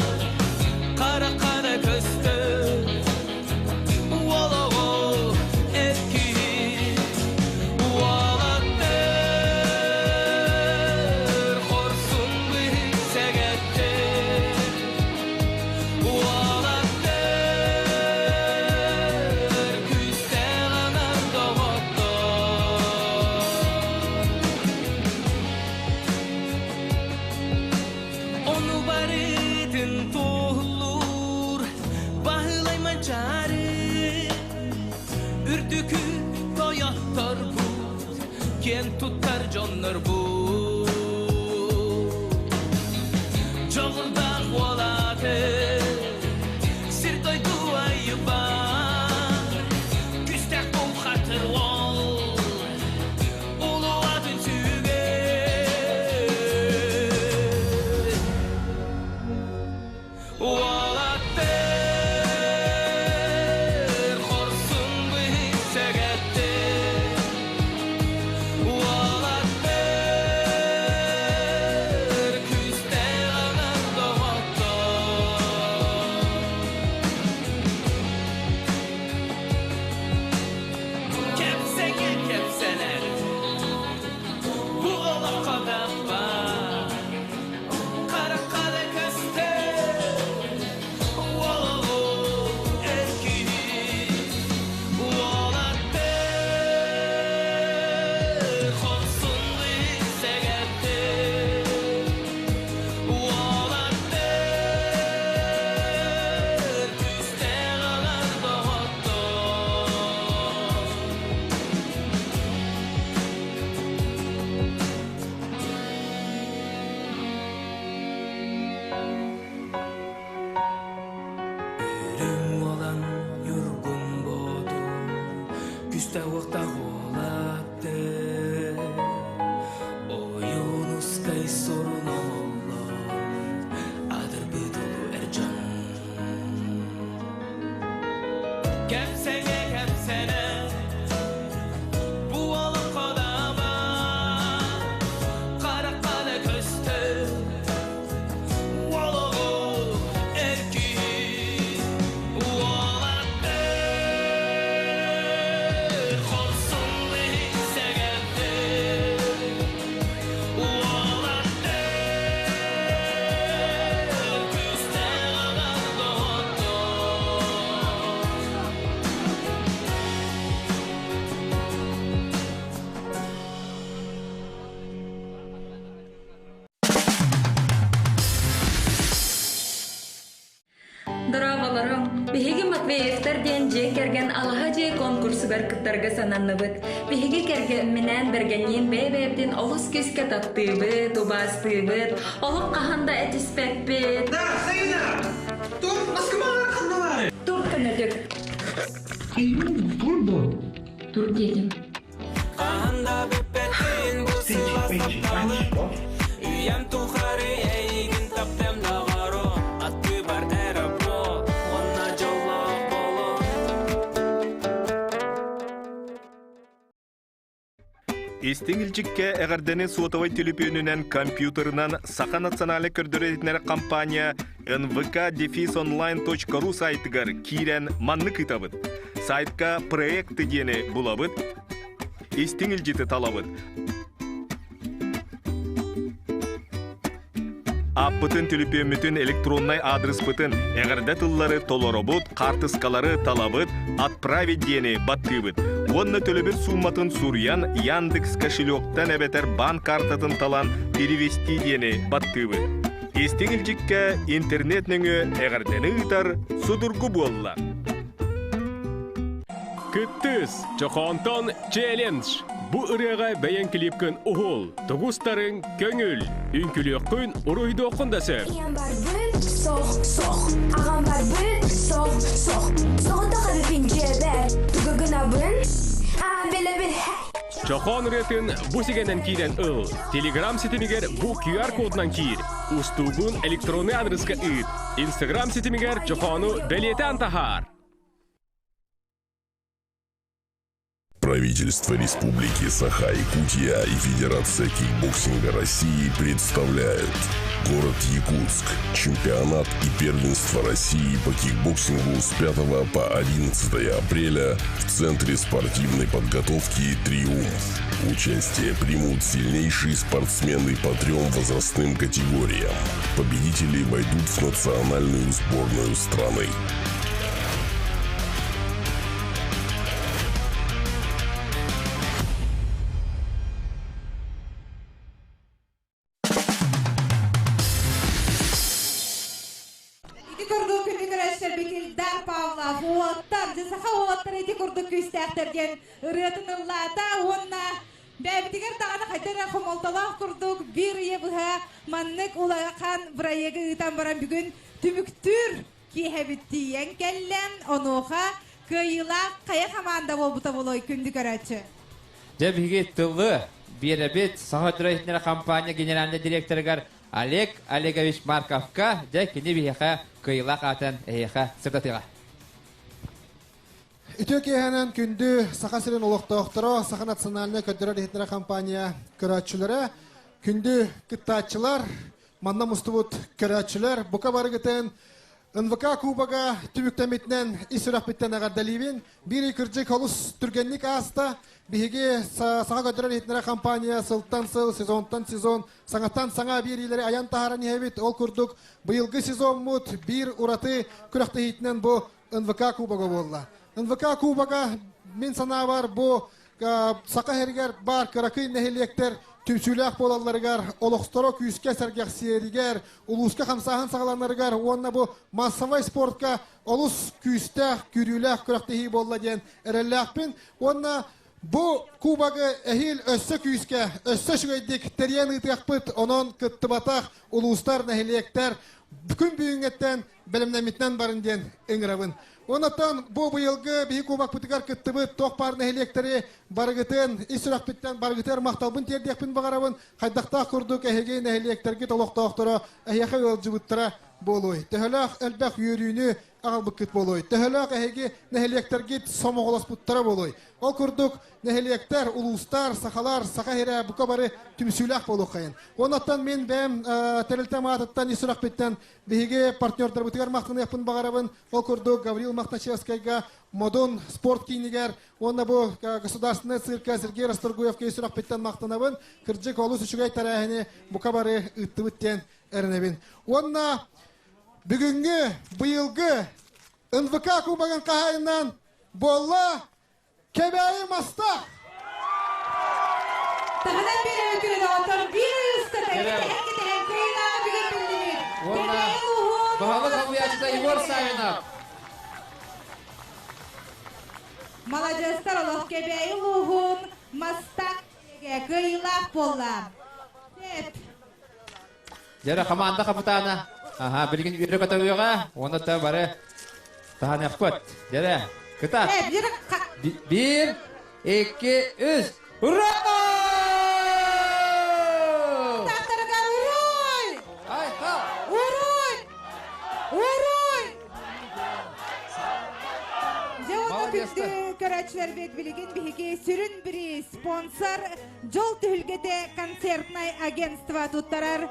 Үрдүкү тойотторбут, киэн туттар дьоннорбут. Дьоҕурдаах уолаты, сир дойду айыбар, күстээх бухатыр уол, улуу атын сүгэр. Уолаттар хорсун быһыт-сэгэттэр, Уолаттар күүстээх аҥар доҕоттор. Кэпсэҥэ кэпсэнэр, бу олоххо да баар, Харахха көстөр, уолу эр киһи. Уолаттар хорсун сэгэттэр, Уолаттар күүстээх аҥар доҕоттор. Үрүҥ уолан Ньургун Боотур, Күстээх-уохтаах уолаттар, Ойуунускай сурун оҥоллон, Адырбыт улуу эр дьон. Кэпсэҥэ кэпсэнэ, бу олоххо даама, Харахха да көстөр, уолугу эр киһи. Уолаттар хорсун сэгэттэр, Уолаттар күүстээх аҕар доҕоттор. Дорооболоруҥ! Биһиги Матвеевтар диэн дьиэ кэргэн алаһа дьиэ конкурсугар кыттарга сананныбыт. Биһиги кэргэмминээн Бэргэнниин бэйэ-бэйэбитин олус күүскэ таптыыбыт, убаастыыбыт, олох хаһан да этиспэппит. Тур, Москваҕа ханналаары? Тур көнөтүк. Тур дуо? Тур диэтим. Хаһан да бүппэтин бу сылаас тапталы, Үйэм тухары эйигин таптыам доҕору, Аттыбар эрэ буол, уонна дьоллоох болу. Истиҥ илдьиккэ эҕэрдэни суотабай түлүпүөнүнэн, компьютерынан Саха национальнай көрдөрөр-иһитиннэрэр компания nvk-онлайн.ру сайтыгар киирэн маннык ыытабыт. Сайтка «Проекты» диэни булабыт, истиҥ илдьити талабыт. Ааппытын, түлүпүөммүтүн, электроннай аадырыспытын, эҕэрдэ тыллары толоробут, хаартыскалары талабыт, «Отправить» диэни баттыыбыт. Уонна төлөбүр суумматын суруйан Яндекс кошелектан эбэтэр баан картатын талан «Перевести» диэни баттыыбыт. Истиҥ илдьиккэ интернет нөҥүө эҕэрдэни ыытар судургу буолла. Кыттыс! Чохоонтон челлендж! Бу ырыаҕа бэйэҥ клипкын уһул, тугустарыҥ көҥүл, үҥкүлүөххүн, уруһуйдуоххун да сөп. Ийэм барбыт, сох, сох, аҕам барбыт, сох, сох, соҕотох эбиппин дьиэбэр, тугу гынабын? Аа, билэбин, Чохоон ырыатын бу сигэнэн киирэн ыл. Телеграм ситимигэр бу QR-кодунан киир. Устуугун электронный адрыска ыыт. Инстаграм ситимигэр чохоону бэлиэтээн таһаар. Правительство Республики Саха-Якутия и Федерация кикбоксинга России представляют Город Якутск. Чемпионат и первенство России по кикбоксингу с 5 по 11 апреля в Центре спортивной подготовки «Триумф». Участие примут сильнейшие спортсмены по трем возрастным категориям. Победители войдут в национальную сборную страны. Ити курдук күндү көрөөччүлэр Ильдар Павлов уолаттар, дьэ саха уолаттара ити курдук күүстээхтэр диэн ырыатын ыллаата уонна бэйэбитигэр даҕаны хайдах эрэ хомолтолоох курдук биир ыйы быһа маннык улахан бырайыагы ыытан баран бүгүн түмүктүүр киэһэбит тиийэн кэллэ. Онуоха кыайыылаах хайа хамаанда буолбута буолуой күндү көрөөччү? Дьэ биһиги тылы биэрэбит Саха Өтөрө компания генеральный директорыгар Олег Олегович Марковка дьэ кини биһиэхэ кыайыылаах аатын эһиэхэ сырдатыаҕа. Үтүө киэһэнэн күндү Саха сирин олохтоохторо, Саха национальнай көрдөрөр-иһитиннэрэр компания көрөөччүлэрэ, күндү кыттааччылар, манна мустубут көрөөччүлэр, бука барыгытын НВК Кубога түмүктэммитинэн ис сүрэхпиттэн эҕэрдэлиибин. Биир кырдьык олус түргэнник ааста. Биһиги Саха көрдөрөр иһитиннэрэр компания сылтан сыл, сезонтан сезон саҥаттан саҥа биэриилэри айан таһааран иһэбит. Ол курдук быйылгы сезоммут биир ураты күрэхтэһиитинэн бу НВК Кубога буолла. НВК Кубога мин санаабар бу Саха сиригэр баар кыракый нэһилиэктэр түмсүүлээх буолалларыгар, олохторо күүскэ сэргэхсийэригэр, улууска хамсааһын саҕаланарыгар уонна бу массовай спортка олус күүстээх, күүрүүлээх күрэхтэһии буолла диэн эрэллээхпин. Уонна бу кубогы эһиил өссө күүскэ, өссө үчүгэйдик тэрийэн ыытыахпыт. Онон кыттыбатах улуустар, нэһилиэктэр күн бүгүҥҥэттэн бэлэмнэммитинэн барын диэн ыҥырабын. Онтон бу быйылгы биһи кубокпытыгар кыттыбыт туох баар нэһилиэктэри барыгытын ис сүрэхпиттэн барыгытыгар махталбын тиэрдиэхпин баҕарабын. Хайдахтаах курдук эһиги нэһилиэктэргит олохтоохторо эһиэхэ ыалдьыбыттара буолуой. Төһөлөөх элбэх үөрүүнү аҕалбыккыт буолуой. Төһөлөөх эһиги нэһилиэктэргит сомоҕолоспуттара буолуой. Ол курдук нэһилиэктэр, улуустар, сахалар, саха сирэ бука бары түмсүүлээх буолуоххайын. Оннуттан мин бэйэм тэрилтэм аатыттан ис сүрэхпиттэн Биһиги партнердарбытыгар махтаныахпын баҕарабын. Ол курдук Гаврил Махтачевскайга Модун спорт киинигэр уонна бу государственная цирка Сергей Расторгуевка сүрэхпиттэн махтанабын. Кырдьык олус үчүгэй тэрээһини бука бары ыыттыбыт диэн эрэнэбин. Уонна бүгүҥҥү, быйылгы НВК Кубогын хаһаайынан буолла Кэбээйи Мастах! Таһынан биэрэбит күнүн оҕотор биир ыстата кэтэһэн кэтэһэн кыайыылааҕы бүгүн биллибит. Кэбээйи улууһун Баһылык солбуйааччыта Егор Савинов. Маладьыастар олох Кэбээйи улууһун Мастах кыайыылаах буолла. Сеп. Дьэрэ команда хапытаана. Аха, билигин үөрэ көтөҕүөҕэ, уонна та бары таһаныахпыт. Дьэрэ, кытаат. Биир, икки, үс. Ура! Тахтарыгар уруй! Уруй! Уруй! Дьэ уонна күндү көрөөччүлэрбит билигин биһиги сүрүн бири спонсор Дьол түһүлгэтэ концертнай агентство туттарар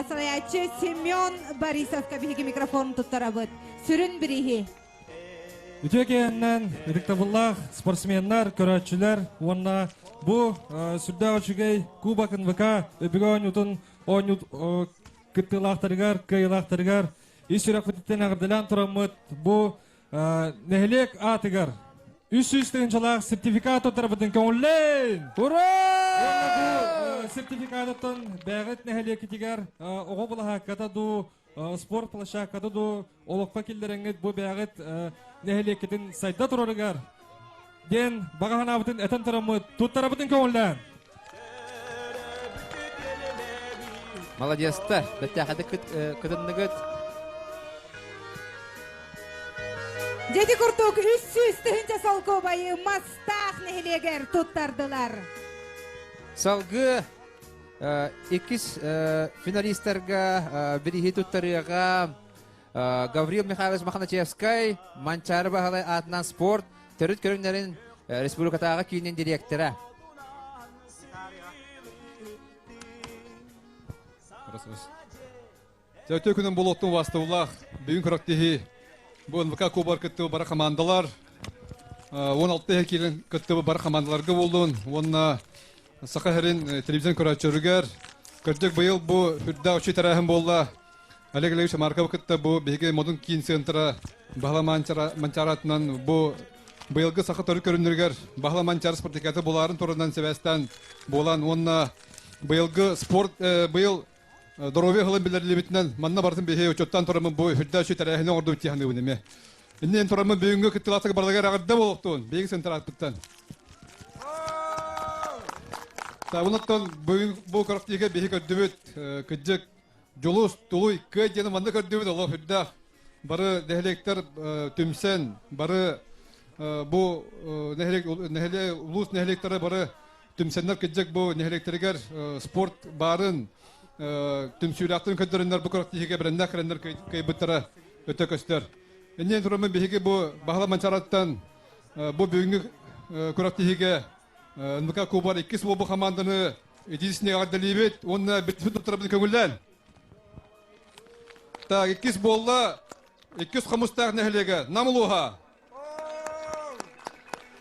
салайааччы Семен Борисовка биһиги микрофон туттарабыт. Сүрүн бирииһи. Үтүө киэһэннэн ытыктабыллаах спортсменнар, көрөөччүлэр уонна бу сүрдээх үчүгэй Кубок НВК өбүгэ оонньуутун оонньуу кыттыылаахтарыгар, кыайыылаахтарыгар ис сүрэхпититтэн эҕэрдэлээн тураммыт бу нэһилиэк аатыгар 300 тыһыынчалаах сертификат туттарбытын көҥүллээн! Ура! Уонна бу сертификатыттан бэйэҕит нэһилиэккитигэр оҕо былаһаакката дуу, спорт площадката дуу олоххо киллэрэҥҥит бу бэйэҕит нэһилиэккитин сайда турарыгар диэн баҕа санаабытын этэн тураммыт туттарабытын көҥүллээн! Молодецтар, бэртээхэдик кытынныгыт. Дьэти курдук 300 тыһыынча солкуобайы Мастаах нэһилиэгэр туттардылар. Салгыы иккис финалистарга бирииһи туттарыаҕа Гаврил Михайлович Мохначевскай, Манчаары Баһылай аатынан спорт төрүт көрүҥнэрин республикатааҕы киинин дириэктэрэ. Өтө күнүн болуоттун вастыбылаах бүгүн күрэхтэһии бу НВК кубар кыттыбы бары командалар 16 киирэн кыттыбы бары командаларга болдун уонна Саха сирин телевизион көрөөччүлэригэр кырдьык быйыл бу үрдээх үчүгэй тэрээһин буолла. Олег Олегович Марков кытта бу биһиги Модун киин центра Баһыла Манчаратынан бу быйылгы саха төрүт көрүннэригэр Баһыла Манчары спартакиада булаарын турунан сибээстээн буолан уонна быйылгы спорт быйыл доруобуйа сылын биллэриллибитинэн манна барытын биһи учуоттаан тураммын бу үрдээх үчүгэй тэрээһини оҥордубут дии саныыбын эмиэ. Иннин тураммын бүгүҥҥү кыттыылаахтык барылыгар эҕэрдэ буолуохтун, биһиги сентраатпыттан. Табынаттан бүгүн бу күрэхтиигэ биһи көрдүбүт кыдьык Дьулус, Тулуй, Кыай диэни манна көрдүбүт олох үрдээх. Бары нэһилиэктэр түмсэн, бары бу нэһилиэк, нэһилиэк, улуус нэһилиэктэрэ бары түмсэннэр кыдьык бу нэһилиэктэригэр спорт баарын түмсүүлээхтэрин көрдөрөннөр бу күрэхтэһиигэ бэрэннээх кэлэннэр кыайбыттара өтө көстөр. Иннин тураммын биһиги бу Баһыла Манчараттан бу бүгүҥҥү күрэхтэһиигэ НВК Кубар иккис буолбу хамаанданы итиисине эҕэрдэлиибит уонна бүттүбүт туттарабытын көҥүллээн. Так, иккис буолла иккис Хомустаах нэһилиэгэ Нам улууһа.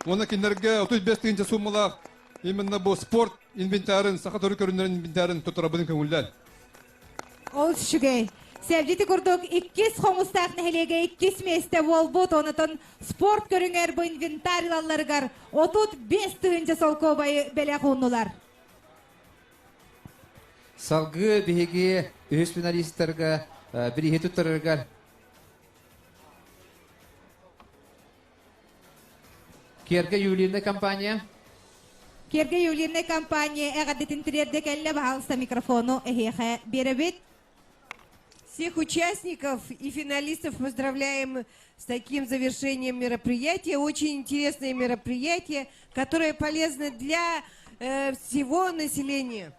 Уонна кинилэргэ 35 тыһыынча сууммалаах именно бу спорт инвентарын, саха төрүт көрүҥнэрин инвентарын туттарабытын көҥүллээн. Ол үчүгэй. Сэлдьити курдук иккис Хомустаах нэһилиэгэ иккис миэстэ буолбут, онотон спорт көрүҥэр бу инвентарь ылалларыгар 35 тыһыынча солкуобайы бэлэх ууннулар. Салгыы биһиги үһүс финалистарга бирииһи туттарарыгар Керге ювелирная компания. Керге ювелирная компания эҕэрдэтин тириэрдэ кэллэ, баһаалыста микрофону эһиэхэ биэрэбит. Всех участников и финалистов поздравляем с таким завершением мероприятия. Очень интересное мероприятие, которое полезно для э, всего населения.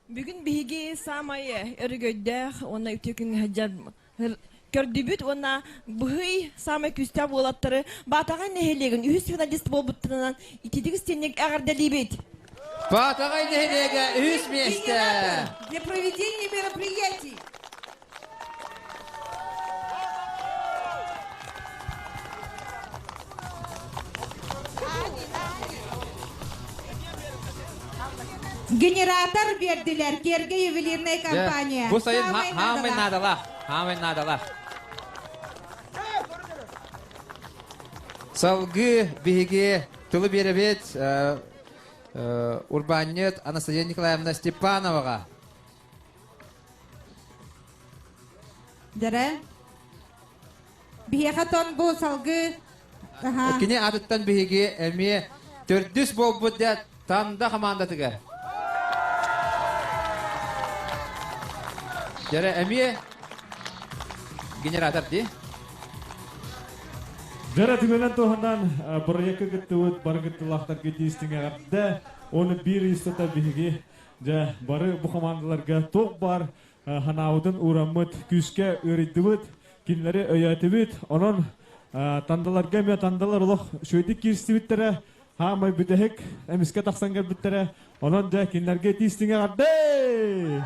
Бүгүн биһиги саамай өрөгөйдөөх уонна үтүө күҥҥэ сылдьар көрдүбүт уонна быһый саамай күүстээх уолаттары Баатаҕай нэһилиэгин үһүс финалист буолбуттарынан ититик истиҥник эҕэрдэлиибит! Баатаҕай нэһилиэгэ үһүс миэстэ! Для проведения мероприятий! Генератор биэрдилэр Керге ювелирная компания. Бу сайын хаамай наадалаах. Хаамай наадалаах. Салгыы биһиги тылы биэрэбит урбаанньыт Анастасия Николаевна Степановаҕа. Дэрэ. Биһиэхэ тон бу салгыы Кини атыттан биһиги эмиэ төрдүс буолбут дэ Танда хамаандатыгар. Дэрэ эмиэ генератор дии. Дьара түгэнэн туһунан бырайыакка кыттыбыт бары кыттыылаахтарга тиистиҥ эҕэрдэ. Оны биир ыстата биһиги дьэ бары бу хамаандаларга туох баар ханаабытын уураммыт, күүскэ ыарыйдыбыт, кинилэри өйөөтүбүт. Онон тандаларга эмиэ тандалар олох үчүгэйдик киирсибиттэрэ, хаамай бүтэһик эмискэ тахсан кэлбиттэрэ. Онон дьэ кинилэргэ тиистиҥ эҕэрдэ!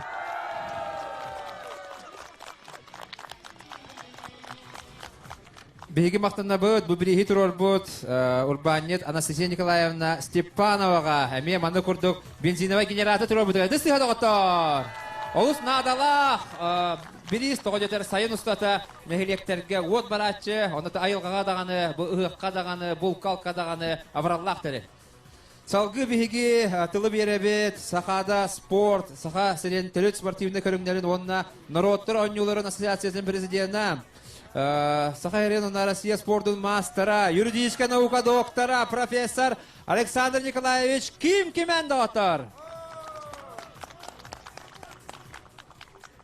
Биһиги махтанабыт, бу бирииһи туруорбут урбаанньыт Анастасия Николаевна Степановаҕа эмиэ манна курдук бензиновай генератор туруорбутугар дыстыһа доҕоттоор! Олус наадалаах бириис тоҕо дьэтэр сайын устата нэһилиэктэргэ уот барааччы, онно айылҕаҕа даҕаны, бу ыһыахха даҕаны, булка-алка даҕаны абыраллаах тэрил. Салгыы биһиги тылы биэрэбит Сахада спорт, Саха сирин төрүт спортивнай көрүҥнэрин уонна норуоттар оонньууларын ассоциациятын президенэ, Саха сирин уонна Россия спордун маастара, юридическай наука доктора, профессор Александр Николаевич Ким Кимен доҕоттор!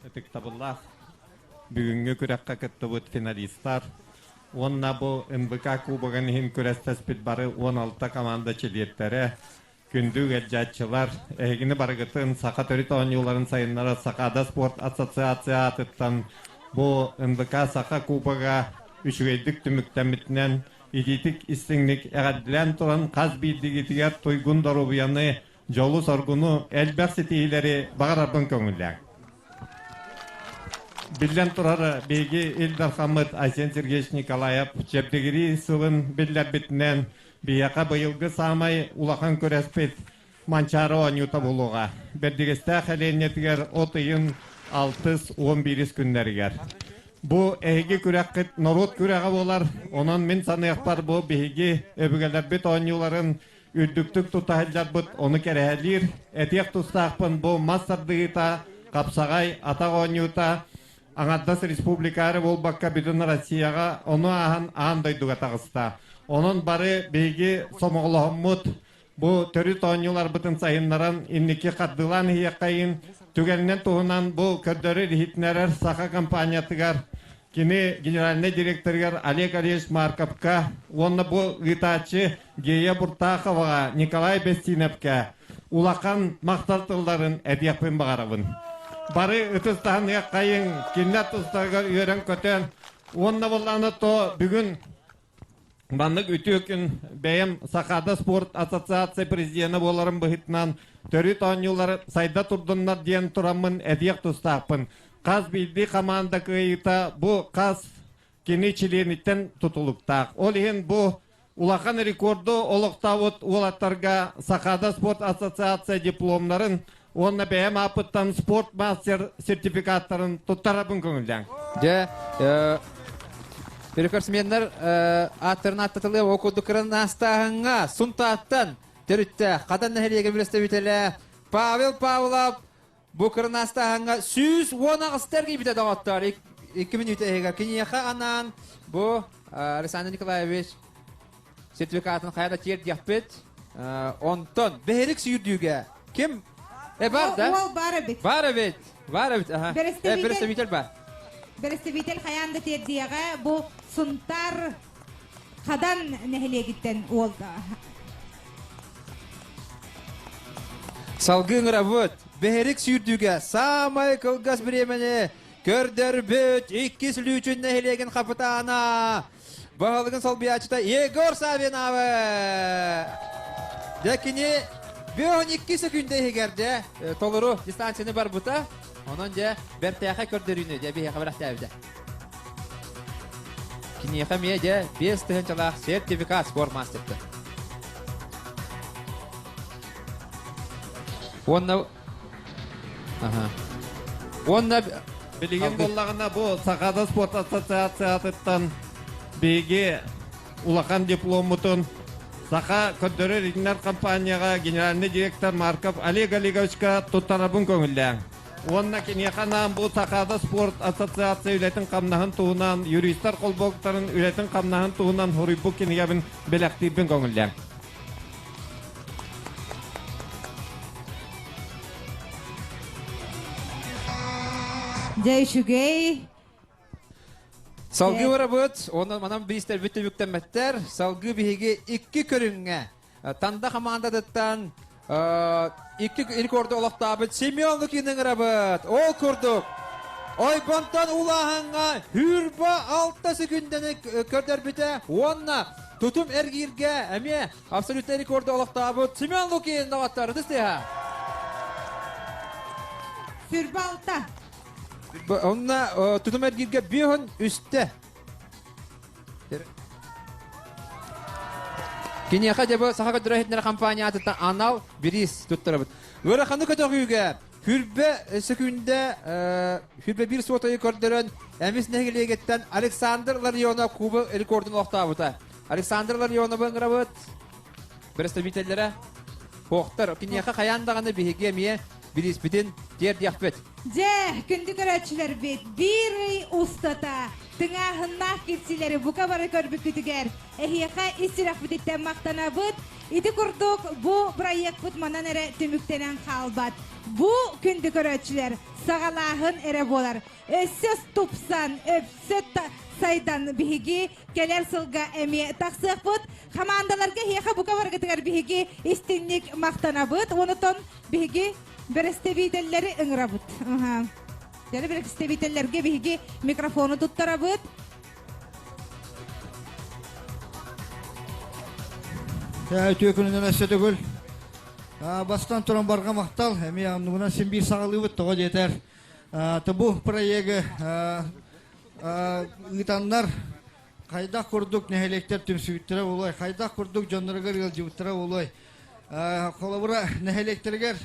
Ытыктабыллаах бүгүҥҥү күрэххэ кыттыбыт финалистар, Уонна бу НВК Кубогын иһин күрэстэспит бары 16 команда чилиэттэрэ, күндү ыалдьааччылар, эһигини барыгытын Саха төрүт оонньууларын сайыннарар Сахаада спорт ассоциация аатыттан бу НВК Саха Кубога үчүгэйдик түмүктэммитинэн итиитик истиҥник эҕэрдэлээн туран хас биирдиигитигэр туйгун доруобуйаны, дьолу-соргуну, элбэх ситиһиилэри баҕарарбын көҥүллээҥ. Биллэн турар, биһиги Ил Дархаммыт Айсен Сергеевич Николаев чэбдигирии сылын биллэрбитинэн, биһиэхэ быйылгы саамай улахан күрэспит Манчаары оонньуута буолуоҕа. Бэрдигэстээх элиэнньэтигэр от ыйын 6-11 күннэригэр. Бу эһиги күрэххит норуот күрэҕэ буолар, онон мин саныахпар бу биһиги өбүгэлэрбит оонньууларын үрдүктүк тута сылдьарбыт ону кэрэһэлиир. Этиэх тустаахпын бу мас тардыһыыта, хапсаҕай, атах оонньуута, Аҥардас республика эрэ буолбакка бүтүн Россияҕа ону ааһан аан дойдуга таҕыста. Онон бары биһиги сомоҕолоһоммут бу төрүт оонньууларбытын сайыннаран инники хардыылаан иһиэххэйин түгэнинэн туһунан бу көрдөрөр иһитиннэрэр саха компаниятыгар кини генеральнай директорыгар Олег Олегович Марковка уонна бу ыытааччы Гея Буртаховаҕа Николай Бестиневкэ улахан махтал тылларын этиэхпин баҕарабын. Бары ытыстаһыныаххайыҥ, кинилэр тустарыгар үөрэн-көтөн уонна буоллаҕына то бүгүн Маннык үтүө күн бэйэм Сахаада спорт ассоциация президенэ буоларым быһыытынан төрүт оонньуулар сайда турдуннар диэн тураммын этиэх тустаахпын. Хас биирдии хамаанда кыайыыта бу хас кини чилиэниттэн тутулуктаах. Ол иһин бу улахан рекорду олохтообут уолаттарга Сахаада спорт ассоциация дипломнарын уонна бэйэм ааппыттан спорт мастер сертификаттарын туттарабын көҥүллээҥ. Дьэ, рекордсменнар ааттарын ааттатылыа ол курдук кыран астааһыҥҥа Сунтааттан төрүттээх Хадан нэһилиэгэ представителэ Павел Павлов бу кыран астааһыҥҥа 118 киирбитэ доҕоттор 2 мүнүүтэ иһигэр киниэхэ анаан бу Александр Николаевич сертификатын хайа да тиэрдиэхпит. Онтон бэһирик сүүрдүүгэ ким бар да? Уол бар эбит. Бар эбит. Бар эбит. Аха. Представитель бар. Представитель хайаан да тиэрдиэҕэ бу Сунтар Хадан нэһилиэгиттэн уол. Салгыы ыҥырабыт. Бэһирик сүүрдүүгэ самай кылгас бириэмэни көрдөрбүт иккис Лүүчүн нэһилиэгин хапытаана баһылыгын солбуйааччыта Егор Савинавы. Дьэ кини 52 секунда иһигэр дьэ толору дистанцияны барбыта. Онон дьэ бэртээхэй көрдөрүүнү дьэ биһиэхэ бэлэхтээбитэ. Киниэхэ эмиэ дьэ 5 тыһыынчалаах сертификат спортмастерта. Уонна Аха. Уонна Билигин буоллаҕына бу Сахаада спорт ассоциациятыттан биһиги улахан дипломмутун Саха көрдөрөр иһитиннэр компанияҕа генеральный директор Марков Олег Олеговичка туттарабын көҥүллээҥ. Уонна киниэхэ анаан бу Сахаада спорт ассоциация үлэтин-хамнаһын туһунан, юристар холбоһуктарын үлэтин-хамнаһын туһунан суруйбут кинигэбин бэлэхтиирбин көҥүллээҥ. Дьэ үчүгэй. Салгыы барабыт, онон манан биистэрбит түбүктэммэттэр. Салгыы биһиги икки көрүҥҥэ Танда хамаандатыттан икки рекорду олохтообут Семен Лукин ыҥырабыт. Ол курдук, Ойбонтон улааһыҥҥа хүрбэ 6 секундэни көрдөрбүтэ уонна тутум эргииргэ эмиэ абсолютнай рекорду олохтообут Семен Лукин доҕоттор ытыс тыаһа. Сүрбэ алта. Онно тутум эргииргэ биэһин үстэ. Киниэхэ дьэ Саха көрдөрөр иһитиннэрэр компаниятыттан анал бириис туттарабыт. Ыараханы көтөҕүүгэ хүрбэ секүндэ хүрбэ биир суотайы көрдөрөн Эмис нэһилиэгиттэн Александр Ларионов куба рекордун олохтообута. Александр Ларионовы ыҥырабыт. Представителлэрэ Хоохтар, киниэхэ хайаан даҕаны биһиги эмиэ бирииспитин тиэрдиэхпит. Дьэ, күндү көрөөччүлэрбит, биир ый устата тыҥааһыннаах кирсилэри бука бары көрбүккүтүгэр эһиэхэ ис сүрэхпититтэн махтанабыт. Ити курдук бу проектпыт манан эрэ түмүктэнэн хаалбат. Бу күндү көрөөччүлэр саҕалааһын эрэ буолар. Өссө тупсан, өссө сайдан биһиги кэлэр сылга эмиэ тахсыахпыт. Хамаандаларга эһиэхэ бука барыгытыгар биһиги истинник махтанабыт. Онутон биһиги бэрэстэбиитэллэри ыҥырабыт. Дьэ бэрэстэбиитэллэргэ биһиги микрофону туттарабыт. Үтүө күнүнэн өссө төгүл. Бастан туран барҕа махтал, эмиэ оннугунан син биир саҕалыыбыт тоҕо диэтэр. Бу проегы ыытаннар хайдах курдук нэһилиэктэр түмсүбүттэрэ буолуой, хайдах курдук дьонноругар ыалдьыбыттара буолуой. Холобура нэһилиэктэригэр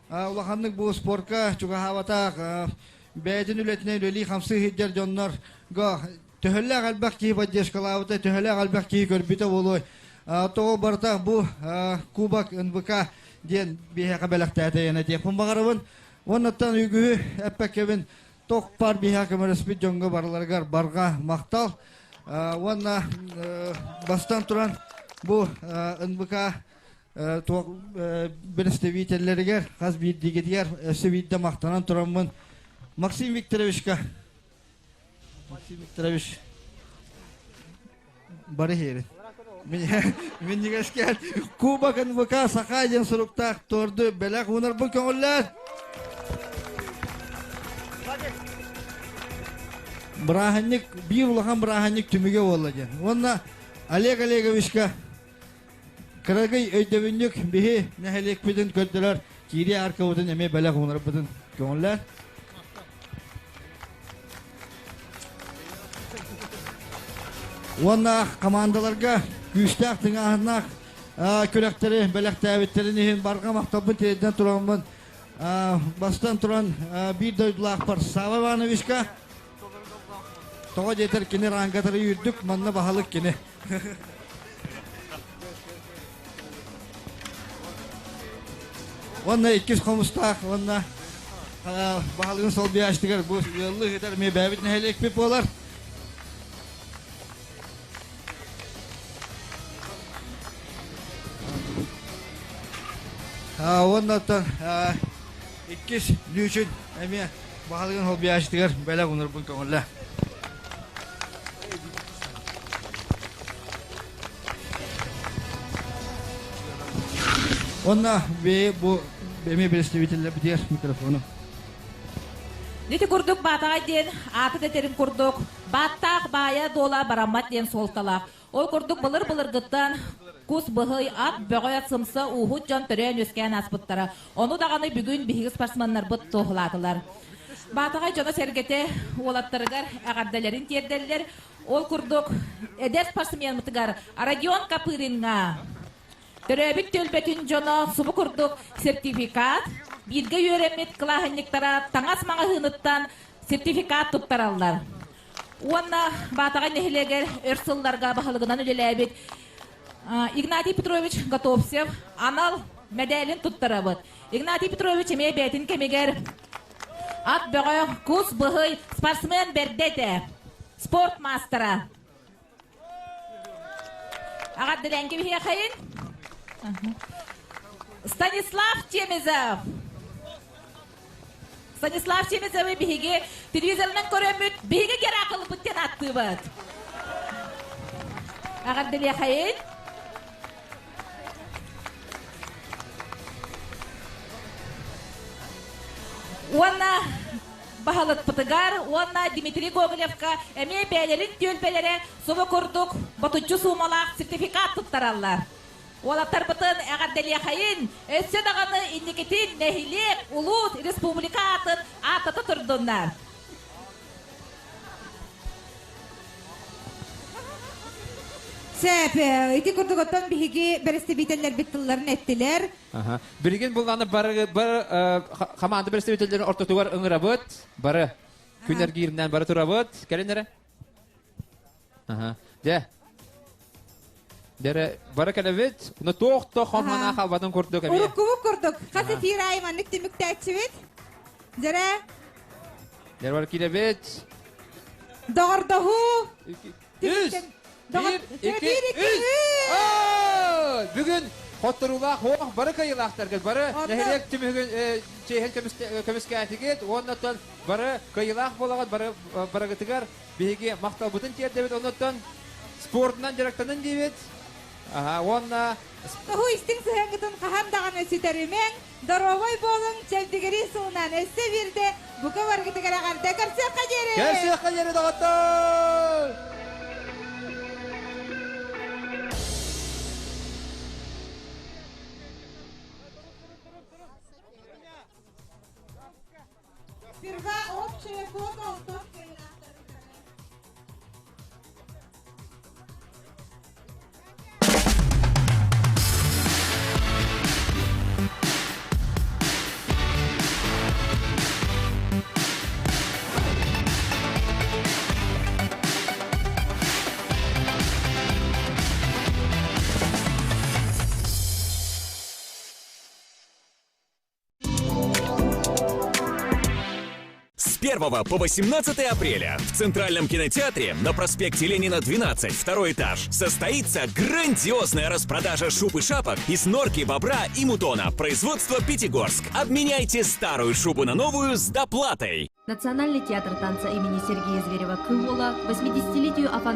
улаханнык бу спорка чугаһаабатах бэйэтин үлэтинэн үлэлии хамсыы сылдьар дьоннорго төһөлөөх элбэх киһи поддержкалаабыта, төһөлөөх элбэх киһи көрбүтэ буолуой. Тоҕо барыта бу кубок НВК диэн биһиэхэ бэлэхтээтэ диэхпин баҕарабын. Оннуттан үгүһү эппэккэбин. Тох пар биһа көмөлөспүт дьоҥҥо барыларыгар барҕа махтал. Уонна бастан туран бу НБК представителлэригэр хас биирдиигитигэр өссө биирдэ махтанан тураммын Максим Викторовичка Максим Викторович бары иһэрин. Минньигэскэ Кубок НВК Саха диэн суруктаах торду бэлэх уунарбын көҥүллээр. Бырааһынньык, биир улахан бырааһынньык түмүгэ буолла диэн. Уонна Олег Олеговичка кырагый өйдөбүнньүк биһи нэһилиэкпитин көрдөрөр киирии аркабытын эмиэ бэлэх уунарбытын көҥүллээр. Уонна командаларга күүстээх тыҥааһыннаах күрэхтэри бэлэхтээбиттэрин иһин барҕа махталбын тириэрдэн тураммын бастан туран биир дойдулаахпар Сава Ивановичка тоҕо диэтэр кини рангатары үрдүк манна баһылык кини Уонна иккис хомустаах уонна баһылыгын солбуйааччытыгар бу ыаллыы ыытар эмиэ бэйэбит нэһилиэкпит буолар. Уонна оттон иккис лүүчүн эмиэ баһылыгын солбуйааччытыгар бэлэх уунарбын көҥүллээ. Онна бу эми представителлер микрофону. Нити курдук баатаҕай диэн ааты да терин курдук бааттаах баайа дуола бараммат диэн суолталаах. Ол курдук былыр-былыргыттан кус быһый, ат бөҕө, сымса, ууһут дьон төрөөн-үөскээн ааспыттара. Ону даҕаны бүгүн биһиги спортсменнарбыт туоһулаатылар. Баатаҕай дьоно-сэргэтэ уолаттарыгар эҕэрдэлэрин тиэрдэллэр. Ол курдук, эдэр спортсменмытыгар Родион Копыринҥа төрөөбүт түөлбэтин дьоно субу курдук сертификат, бииргэ үөрэммит кылааһынньыктара таҥас маҕаһыыныттан сертификат туттараллар. Уонна Баатаҕай нэһилиэгэр өр сылларга баһылыгынан үлэлээбит Игнатий Петрович Готовцев анал мэдээлин туттарабыт. Игнатий Петрович эмиэ бэйэтин кэмигэр ат бөҕө, кус быһый, спортсмен бэрдэ этэ. Спорт маастара. Аҕардылэҥки биһиэхэйин. Станислав Чемезов. Станислав Чемезовы биһиги телевизорынан көрөммүт, биһиги Геракылбыт диэн ааттыыбыт. Аҕардылиэхэйин. Уонна баһылыкпытыгар уонна Дмитрий Гоголевка эмиэ бэйэлэрин түөлбэлэрэ субу курдук ботуччу суумалаах сертификат туттараллар. Уолаттарбытын эҕэрдэлиэхэйин, өссө даҕаны инникитин нэһилиэк, улуус, республика аатын ааттата турдуннар. Сөп, ити курдук оттон биһиги бэрэстэбиитэллэрбит тылларын эттилэр. Билигин булланы бары бары хамаанда бэрэстэбиитэллэрин ортотугар ыҥырабыт. Бары күн эргииринэн бары турабыт. Кэлин эрэ. Дьэ. Дьэ бары кэлэбит. Но туох то хоммана халбатын курдук эмиэ. Уруккубут курдук. Хас эфир аайы маннык түмүктээччибит. Дьэрэ. Дьэ бары киирэбит. Доҕордоһуу. Үс, биир, икки, үс! Бүгүн хотторуулаах ох бары кыайыылаахтаргыт, бары нэһилиэк түмүгүн чиэһин көмүскээтигит уонна оттон бары кыайыылаах буолаҕыт, бары барыгытыгар биһиги махталбытын тиэрдэбит, оннуттан спордунан дьарыктанын диибит. Уонна Тоһу истиҥ сыһыаҥҥытын хаһан даҕаны сүтэримэҥ, доруобай буолуҥ, чэбдигирии сылынан өссө биирдэ бука баргытыгар эҕэрдэ көрсүөххэ диэри! Көрсүөххэ диэри, доҕоттор! Сперва общее фото, 1 по 18 апреля в Центральном кинотеатре на проспекте Ленина, 12, второй этаж, состоится грандиозная распродажа шуб и шапок из норки, бобра и мутона производства Пятигорск. Обменяйте старую шубу на новую с доплатой. Национальный театр танца имени Сергея Зверева-Кымола 80-летию Афанасия.